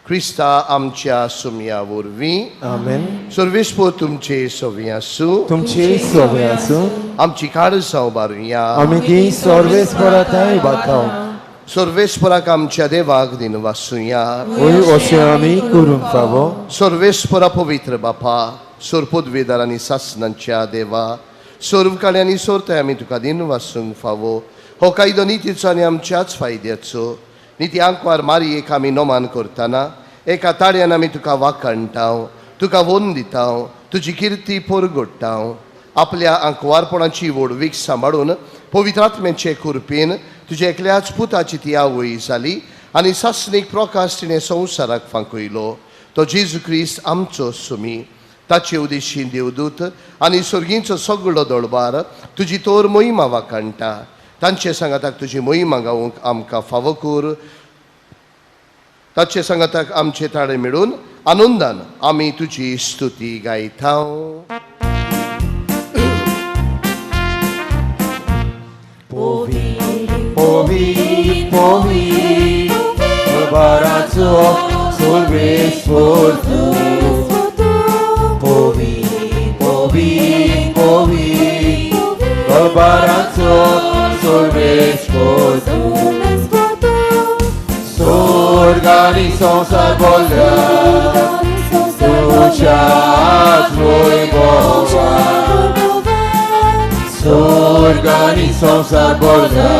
S2: क्रिस्ता आमच्या सुमया वरवीं.
S1: आमेन.
S2: सर्वेस्पोर तुमचे सवी आसूं.
S1: तुमची सोबे आसूं.
S2: आमची काळजां उबारुया.
S1: आमी ती सर्वेस्पराताय बाताव.
S2: सर्वेस्पराक आमच्या देवाक दिन वासुया.
S1: वय अशें आमी करूंक फावो.
S2: सर्वेस्परा पवित्र बापा, सोर पदवेदार आनी सासनांच्या देवा, सर्व काळी आनी सोरताय आमी तुका दिन वासूंक फावो. हो कायदो नितीचो आनी आमच्याच फायद्याचो. निती आंकवार मारयेक आमी नमान करतना एका ताळ्यान आमी तुका वाखणटाव, तुका वोन दिताव, तुजी किर्ती परगडटाव. आपल्या आंकवारपणाची व्हडवीक सांबाळून पवित्र आत्म्याचे कृपेन तुज्या एकल्याच पुताची ती आवय जाली आनी सासणीक प्रकाश तिणें संवसाराक फांकयलो. तो जेजू क्रिस्त आमचो सुमी. ताचे उदेशी देवदूत आनी सर्गींचो सगळो दळबार तुजी तोर मोहिमा वाखाणटा. तांचे सांगाताक तुजी मोहिमा गावंक आमकां फावो कर. ताचे सांगाताक आमचे ताळे मेळून आनंदान आमी तुजी स्तुती गायता.
S1: पोवी पोवी पोवी बाराचो सर्वेस्पोर तूं. पोवी पोवी पोवी बाराचो सर्वेस्पोर तूं. स्वर्गानी संवसार बोल्ल्या तुज्याच वैभवान. स्वर्गानी संवसार बोल्ल्या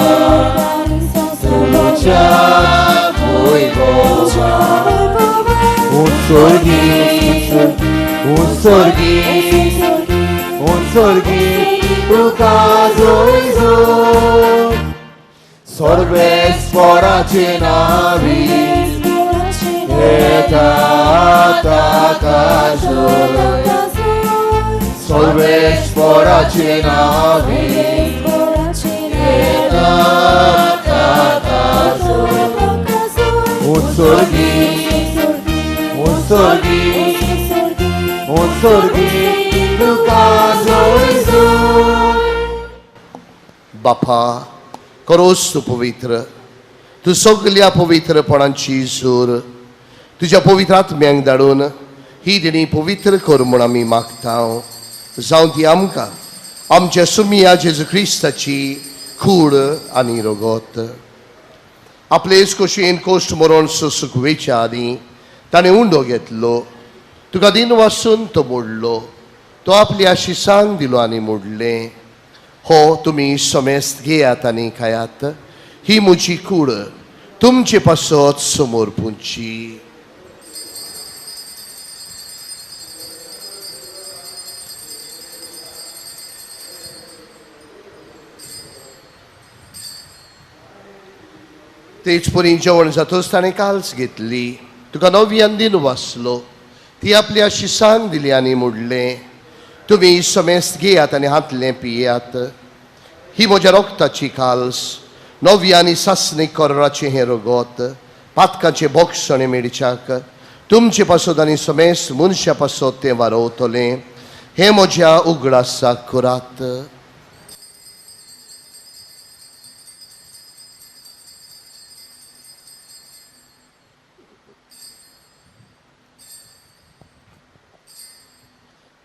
S1: तुज्याच वैभवान. उत्सर्गी उत्सर्गी उत्सर्गी तुका जोय सर्वेस्पराचे नावी येता ताका जोय. सर्वेस्पराचे नावी येता ताका जोय. उत्सर्गी उत्सर्गी उत्सर्गी तुका जोय जोय.
S2: बापा, करोस तूं पवित्र, तूं सगल्या पवित्रपणांची सूर. तुज्या पवित्र आत्म्यांक धाडून ही देणी पवित्र कर म्हूण आमी मागता. जावं ती आमकां आमच्या सुमिया जेजू क्रिस्ताची कूड आनी रगत. आपलेच खोशयेन कोश्ट मरण सोसूंक वेच्या आदीं ताणें उंडो घेतलो, तुका दिन वासून तो मोडलो, तो आपल्या आशिसांक दिलो आनी मोडलें, हो तुमी समेस्त घेयात आनी खायात, ही म्हजी कूड तुमचे पासत समोर पुंची. तेच परी जेवण जातच ताणें काल्स घेतली, तुका नव्यान दिन वाचलो, ती आपल्या शिसांक दिली आनी मोडलें, तुमी समेस्त घेयात आनी हातलें पियात, ही म्हज्या रोगताची काल्स, नवी आनी सासणी कराचें हें रगत, पातकाचें बोक्षणें मेळच्याक तुमचे पासत आनी समेस्त मनशा पासत तें वारोवतलें, हें म्हज्या उगडासाक करात.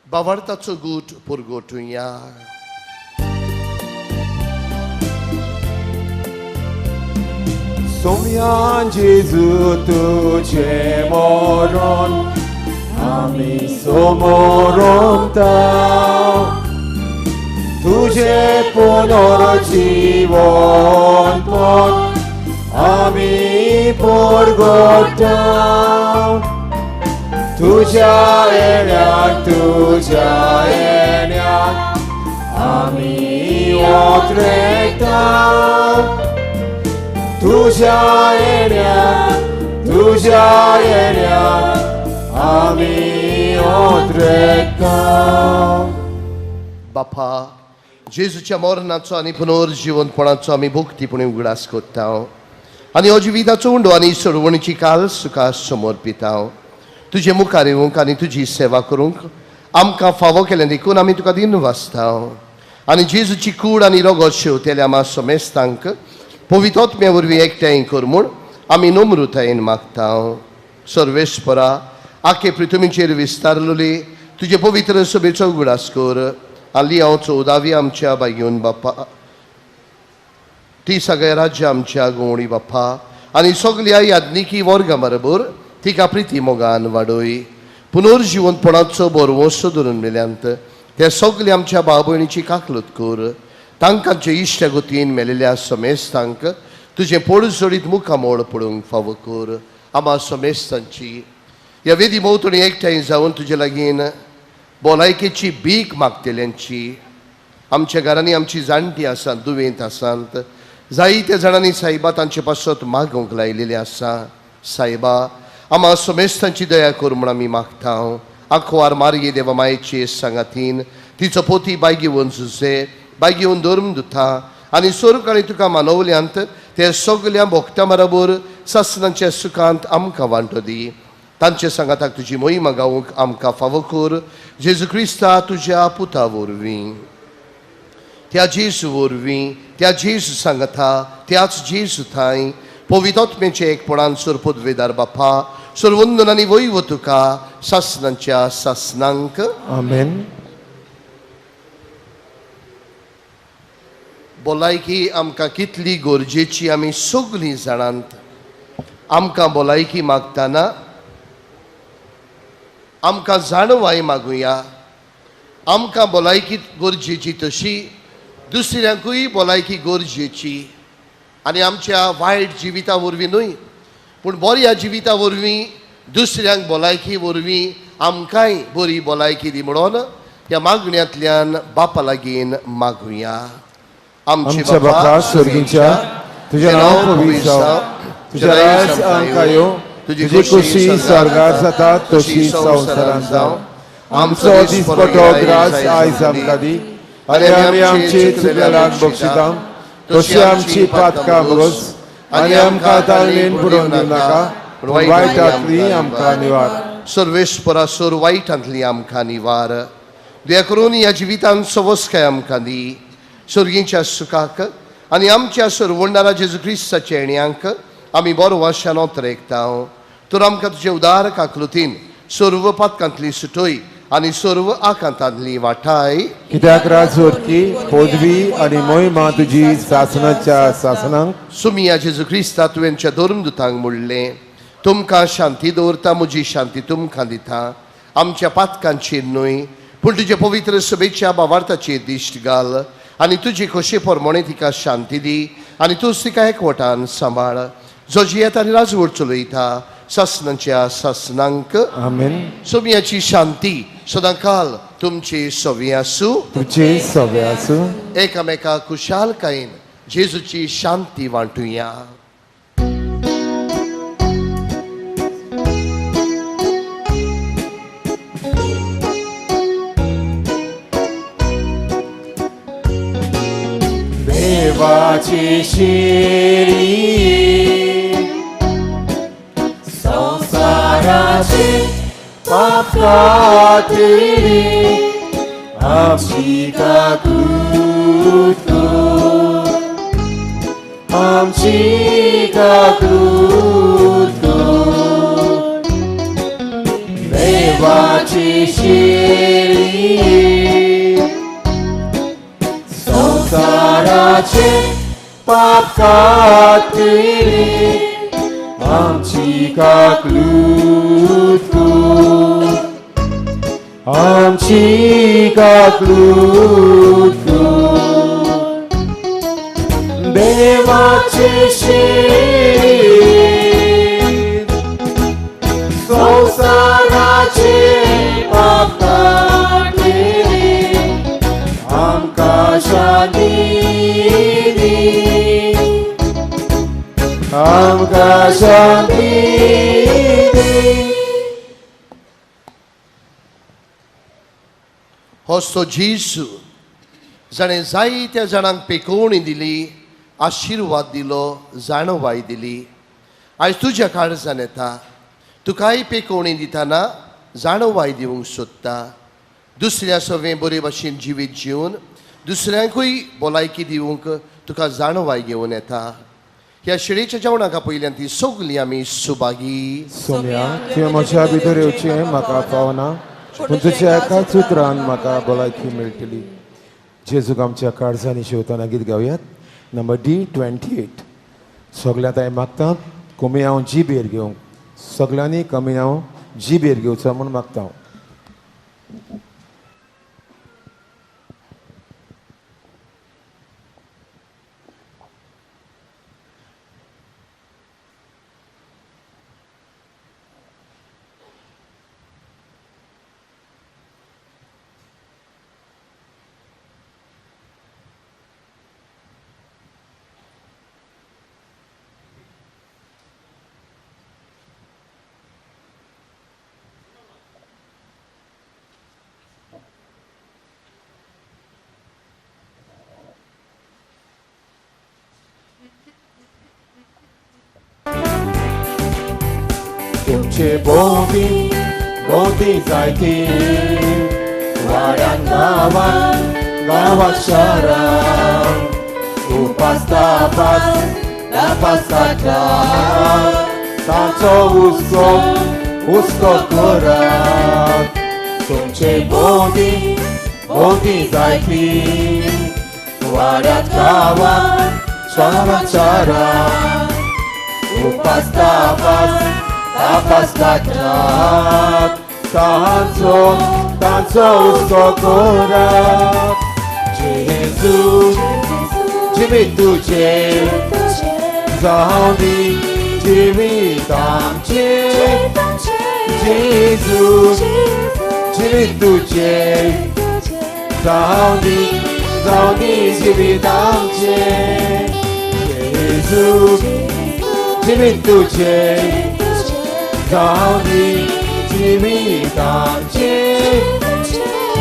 S2: बावार्थाचो गूट पुरगोटुया.
S1: सोम्यान जेजू तुझे मरण आमी समोरता, तुझे पुनर्जीवन पण आमी परगोटा, तुझ्या येण्याक तुझ्या येण्याक आमी ओत्रेता, तुझ्या येण्याक तुज्या येण्याक आमी ओद्रेता.
S2: बापा, जेजूच्या मरणाचो आनी पुनर्जिवंतपणाचो आमी भक्तीपणी उगडास करता आनी हो जिविताचो उंडो आनी सोडवणीची काल सुखा समर्पिता. तुजे मुखार येवंक आनी तुजी सेवा करूंक आमकां फावो केलें देखून आमी तुका दिन वाचता आनी जेजूची कूड आनी रगत शेवतेल्या आमा समेस्तांक पवित्र वरवीं एकठांय कर म्हूण आमी नम्रतायेन मागता. सर्वेस्परा, आखे पृथ्वीचेर विस्तारलेली तुजे पवित्र सभेचो उगडास कर आनी हांव चवदावी आमच्या बायगेवन बाप्पा, ती सगळ्या राज्य आमच्या गवणी बाप्पा आनी सगल्या याज्ञिकी वर्गा बरोबर तिका प्रिती मोगान वाडय. पुनर्जिवंतपणाचो बरवसो धरून मेल्यांत ते सगळे आमच्या भाव भयणीची काकलूत कर. तांकांचे इश्ट गतीन मेलेल्या समेस्तांक तुजें पोड जोडीत मुखामोळ पडूंक फावो कर. आमा समेस्तांची ह्या वेदी भोंवतणी एकठांय जावन तुजे लागीं भलायकेची भीक मागतल्यांची, आमच्या घरांनी आमची जाणटी आसात, दुयेंत आसात, जायत्या जाणांनी सायबा तांचे पासत मागूंक लायलेली आसा. सायबा, आमा समेस्तांची दया कर म्हूण आमी मागता. आंकवार मारये देवा मायेचे सांगातीन तिचो पोती बायगेवन जुजे बायगेवन धर्म दुता आनी सोरकाळी तुका मानवल्यांत ते सगल्या भोक्त्या बरोबर सासनाच्या सुखांत आमकां वांटो दी. तांचे सांगाताक तुजी मोहिमा गावंक आमकां फावो कर. जेजू क्रिस्ता तुज्या पुता वरवीं, त्या जेजू वरवीं, त्या जेजू सांगाता, त्याच जेजू थांय पवित्र एकपणान सोरपदवेदार बापा, सर्वंदन आनी वैव तुका सासनांच्या सासनांक.
S1: आमेन.
S2: भलायकी आमकां कितली गरजेची आमी सगळीं जाणांत. आमकां भलायकी मागतना आमकां जाणवाय मागुया. आमकां भलायकी गरजेची तशी दुसऱ्यांकूय भलायकी गरजेची आनी आमच्या वायट जिविता वरवीं न्हय पूण बऱ्या जिविता वरवीं दुसऱ्यांक भलायकी वरवीं आमकांय बरी भलायकी दी म्हणून ह्या मागण्यांतल्यान बापा लागीं मागुया.
S1: आमच्या बापा स्वर्गीच्या, तुजें नांव पवित्र जावं, तुजें राज आमकां येवं, तुजी खुशी स्वर्गार जाता तशी संवसारांत जावं. आमचो दिसपटो ग्रास आयज आमकां दी आनी आमी आमची चुकलेल्यांक बक्षिता तशी आमची पातकां भोगस आनी आमकां ताळमेन पुरोवन दिवं नाका, पूण वायटांतली आमकां निवार.
S2: सर्वेस्परा, सोर वायटांतली आमकां निवार. दया करून ह्या जिवितांत सवस्काय आमकां दी. स्वर्गीच्या सुखाक आनी आमच्या सरवंडारा जेजू क्रिस्ताच्या येण्यांक आमी बरो वाशान ओतरेकता. तर आमकां तुजे उदार काकलुतीन सर्व पातकांतली सुटय आनी सर्व आकांतांतली वाठाय.
S1: कित्याक राजवटकी पदवी आनी मोहिमा तुजी सासनाच्या सासनांक.
S2: सुमिया जेजू क्रिस्ता, तुवेंच्या धर्मदुतांक म्हणलें, तुमकां शांती दवरता, म्हजी शांती तुमकां दिता. आमच्या पातकांचेर न्हय पूण तुजे पवित्र सभेच्या बावार्थाचेर दिश्ट घाल आनी तुजी खोशे प्रमाणे तिका शांती दी आनी तूंच तिका एकवटान सांबाळ, जो जियेता आनी राजवट चलयता सासनाच्या सासनांक.
S1: आमेन.
S2: सोमियाची शांती सदांकाल तुमची सवी आसूं.
S1: तुमची सवे आसूं.
S2: एकामेका खुशालकायेन जेजूची शांती वांटुया.
S1: देवाची शिरी संसाराचे पाप कातली आमची काकूत कर, आमची काकूत कर. देवाची शिरी संसाराचे पाप कातली आमची काकलूत कर, आमची काकलूत कर. देवाची शिरी संसाराचे पाप कातली आमकां शांती दी, आमकां शांती दी.
S2: हो सो जेजू जाणें जायत्या जाणांक पेकोवणी दिली, आशिर्वाद दिलो, जाणवाय दिली, आयज तुज्या काळजान येता, तुकाय पेकोवणी दितना जाणवाय दिवंक सोदता. दुसऱ्या सवें बरे भाशेन जिवीत जिवन दुसऱ्यांकूय भलायकी दिवंक तुका जाणवाय घेवन येता. ह्या शिळेच्या जेवणाक पयल्यान ती सगळीं आमी सुभागी.
S1: सोम्या, तुवें म्हज्या भितर येवचें म्हाका फावना, पूण तुज्या एकाच उतरान म्हाका भलायकी मेळटली. जेजूक आमच्या काळजांनी शेवतना गीत गावयात नंबर D28. सगळ्यांत हांवें मागता कमी हांव जिबेर घेवंक, सगळ्यांनी कमी हांव जिबेर घेवचो म्हूण मागता हांव. तुमचे भोंवती भोंवती जायती, वाड्यान गांवान गांवात शारान, उपास तापास तापास काडटात, तांचो हुस्को हुस्को करात. तुमचे भोंवती भोंवती जायती, वाड्यात गांवान गांवात शारान, उपास तापास तापास काडटात, तांचो तांचो हुस्को करात. जेजू जिवीत तुजें जावं दी जिवीत आमचें, जेजू जिवीत तुजें जावं दी जिवीत आमचें, जेजू जिवीत तुजें जावं दी जिवीत आमचें,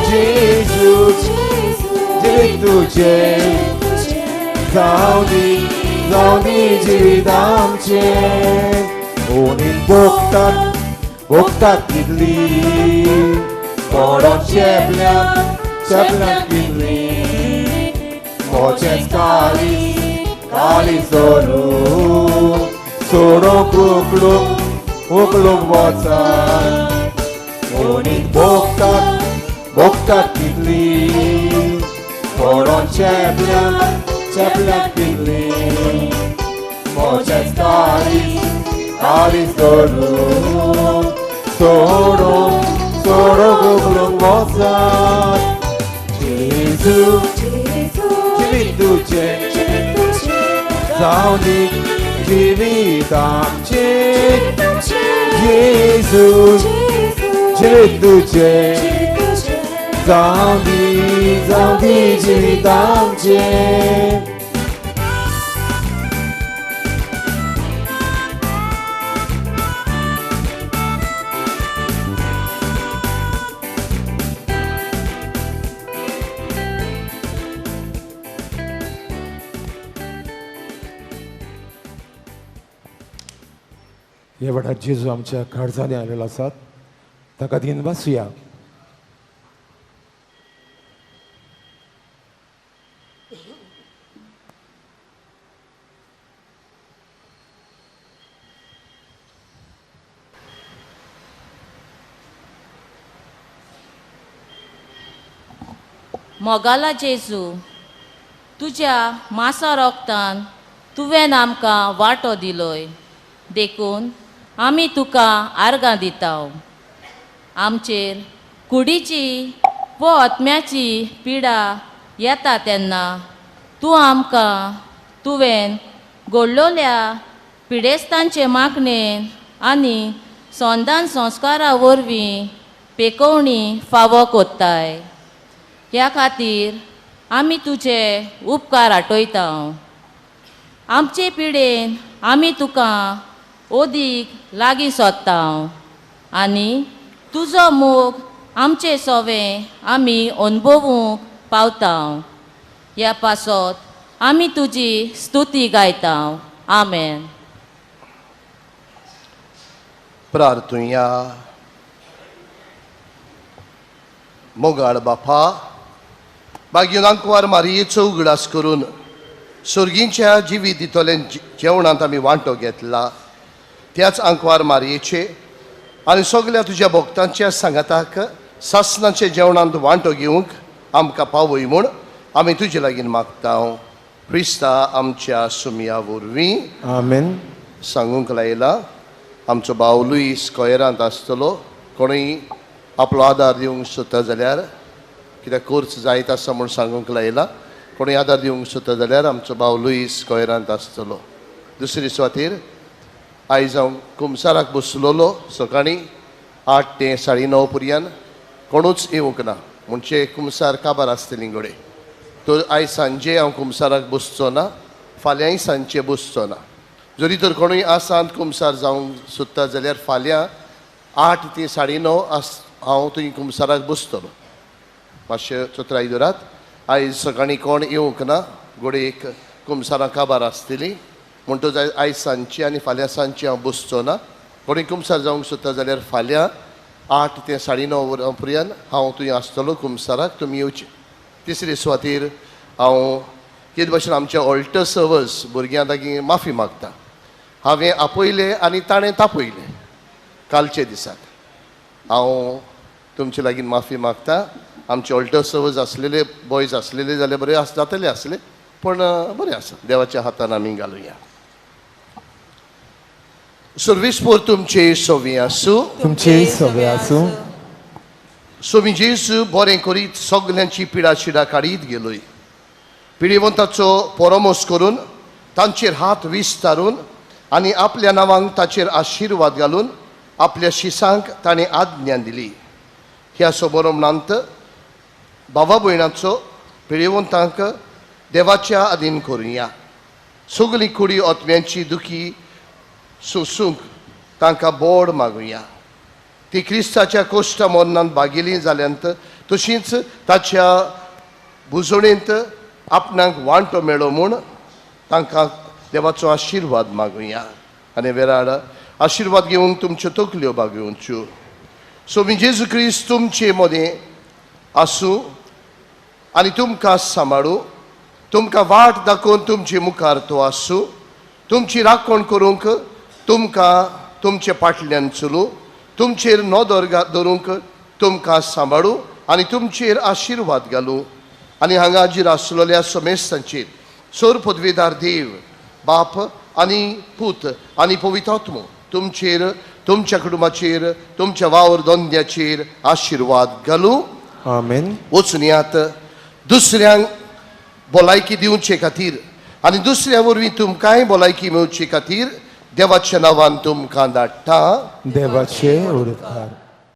S1: जेजू जिवीत तुजें जावं दी जिवीत आमचें. ओनीन भोगतात भोगतात कितली, पडोन चेपल्यान चेपल्यान कितली, मोचेंच काळीज काळीज धरून सोडोंक उखलूंक उखलूंक वचात. ओनीन भोगतात भोगतात कितली, पडोन चेपल्यान चेपल्यान कितली, मोचेंच काळीज काळीज धरून सोडोंक सोडोंक उखलूंक वचात. जेजू जिवीत तुजें जावं दी जिवीत आमचें, जेजू जिवीत तुजें जावं दी जिवीत आमचें. हे वेळार जेजू आमच्या काळजांनी आयलेलो आसात, ताका दिन वासुया.
S8: मोगाला जेजू, तुज्या मासा रोगतान तुवें आमकां वांटो दिलोय, देखून आमी तुका आर्गां दिताव. आमचेर कुडीची वो आत्म्याची पिडा येता तेन्ना तूं आमकां तुवें घडलोल्या पिडेस्तांचे मागणेन आनी संदान संस्कारा वरवीं पेकोवणी फावो कोत्ताय. ह्या खातीर आमी तुजे उपकार आठयता. आमचे पिडेन आमी तुका ओदीक लागीं सोदता आनी तुजो मोग आमचे सोवें आमी अनुभवूंक पावता. ह्या पासत आमी तुजी स्तुती गायता. आमेन.
S2: प्रार्थुया. मोगाळ बापा, बागीन आंकवार मारयेचो उगडास करून सर्गींच्या जिवीत दितले जेवणांत आमी वांटो घेतला त्याच आंकवार मारयेचे आनी सगल्या तुज्या भक्तांच्या सांगाताक सासनाच्या जेवणांत वांटो घेवंक आमकां पावय म्हूण आमी तुजे लागीं मागता. क्रिस्ता आमच्या सुमया वरवीं.
S1: आमेन.
S2: सांगूंक लायला आमचो भाव लुईस कोयरांत आसतलो. कोणूय आपलो आदार दिवंक सोदता जाल्यार, कित्याक कोर्स जायत आसा म्हूण सांगूंक लायला, कोणूय आदार दिवंक सोदता जाल्यार आमचो भाव लुईस कोयरांत आसतलो. दुसरी सुवातेर आयज हांव कुमसाराक बसलोलो सकाळीं 8 ते 9:30 पर्यंत कोणूच येवंक ना, म्हणजे कुमसार काबार आसतली घडये. तर आयज सांजे हांव कुमसाराक बसचो ना, फाल्यांय सांजचे बसचो ना. जरी तर कोणूय आसांत कुमसार जावंक सोदता जाल्यार फाल्यां 8 ते 9:30 आस हांव थंय कुमसाराक बसतलो. मातशें चत्राय दवरात. आयज सकाळीं कोण येवंक ना, घडये कुमसारां काबार आसतली म्हणटच आयज सांजची आनी फाल्यां सांजची हांव बसचो ना. कोणूय कुमसार जावंक सोदता जाल्यार फाल्यां 8 ते 9:30 वरां पर्यंत हांव थंय आसतलो कुमसाराक, तुमी येवचे. तिसरे सुवातेर हांव कितें भशेन आमच्या ऑल्टर सर्वस भुरग्यां लागीं माफी मागता. हांवें आपयलें आनी ताणें तापयलें कालचे दिसाक. हांव तुमचे लागीं माफी मागता. आमचे ऑल्टर सर्वस आसलेले बॉयज आसलेले जाल्यार बरें जातले आसले, पूण बरें आसा, देवाच्या हातान आमी घालुया. सर्वीसपूर तुमचे सोवी आसूं.
S1: तुमचे सवे आसूं.
S2: सोमी जेजू बरें करीत सगल्यांची पिडा शिडा काडीत गेलोय. पिडेवंताचो परामर्श करून तांचेर हात विस्तारून आनी आपल्या नांवांक ताचेर आशिर्वाद घालून आपल्या शिसांक ताणें आज्ञा दिली. ह्या सोबरमणांत बाबा भयणाचो पिडेवंतांक देवाच्या आदीन करुया. सगळी कुडी ओतम्यांची दुखी सोसूंक तांकां बोड मागुया. ती क्रिस्ताच्या कोश्टा मरणांत भागिली जाल्यांत तशींच ताच्या बुजोणेंत आपणाक वांटो मेळो म्हूण तांकां देवाचो आशिर्वाद मागुया. आनी वेराड आशिर्वाद घेवंक तुमच्यो तकल्यो बागेवच्यो. सोमी जेजू क्रिस्त तुमचे मदें आसूं आनी तुमकां सांबाळूं, तुमकां वाट दाखोवन तुमचे मुखार तो आसूं, तुमची राखण करूंक तुमकां तुमचे फाटल्यान चलूं, तुमचेर नदर दवरूंक तुमकां सांबाळूं आनी तुमचेर आशिर्वाद घालूं. आनी हांगा हाजीर आसलेल्या समेस्तांचेर सोर पदवेदार देव बाप आनी पूत आनी पवित्र आत्मो तुमचेर, तुमच्या कुटुंबाचेर, तुमच्या वावर धंद्याचेर आशिर्वाद घालूं.
S1: आमेन.
S2: वचून यात दुसऱ्यांक भलायकी दिवचे खातीर आनी दुसऱ्या वरवीं तुमकांय भलायकी मेळचे खातीर देवाच्या नांवान तुमकां धाडटा.
S1: देवाचे उपकार.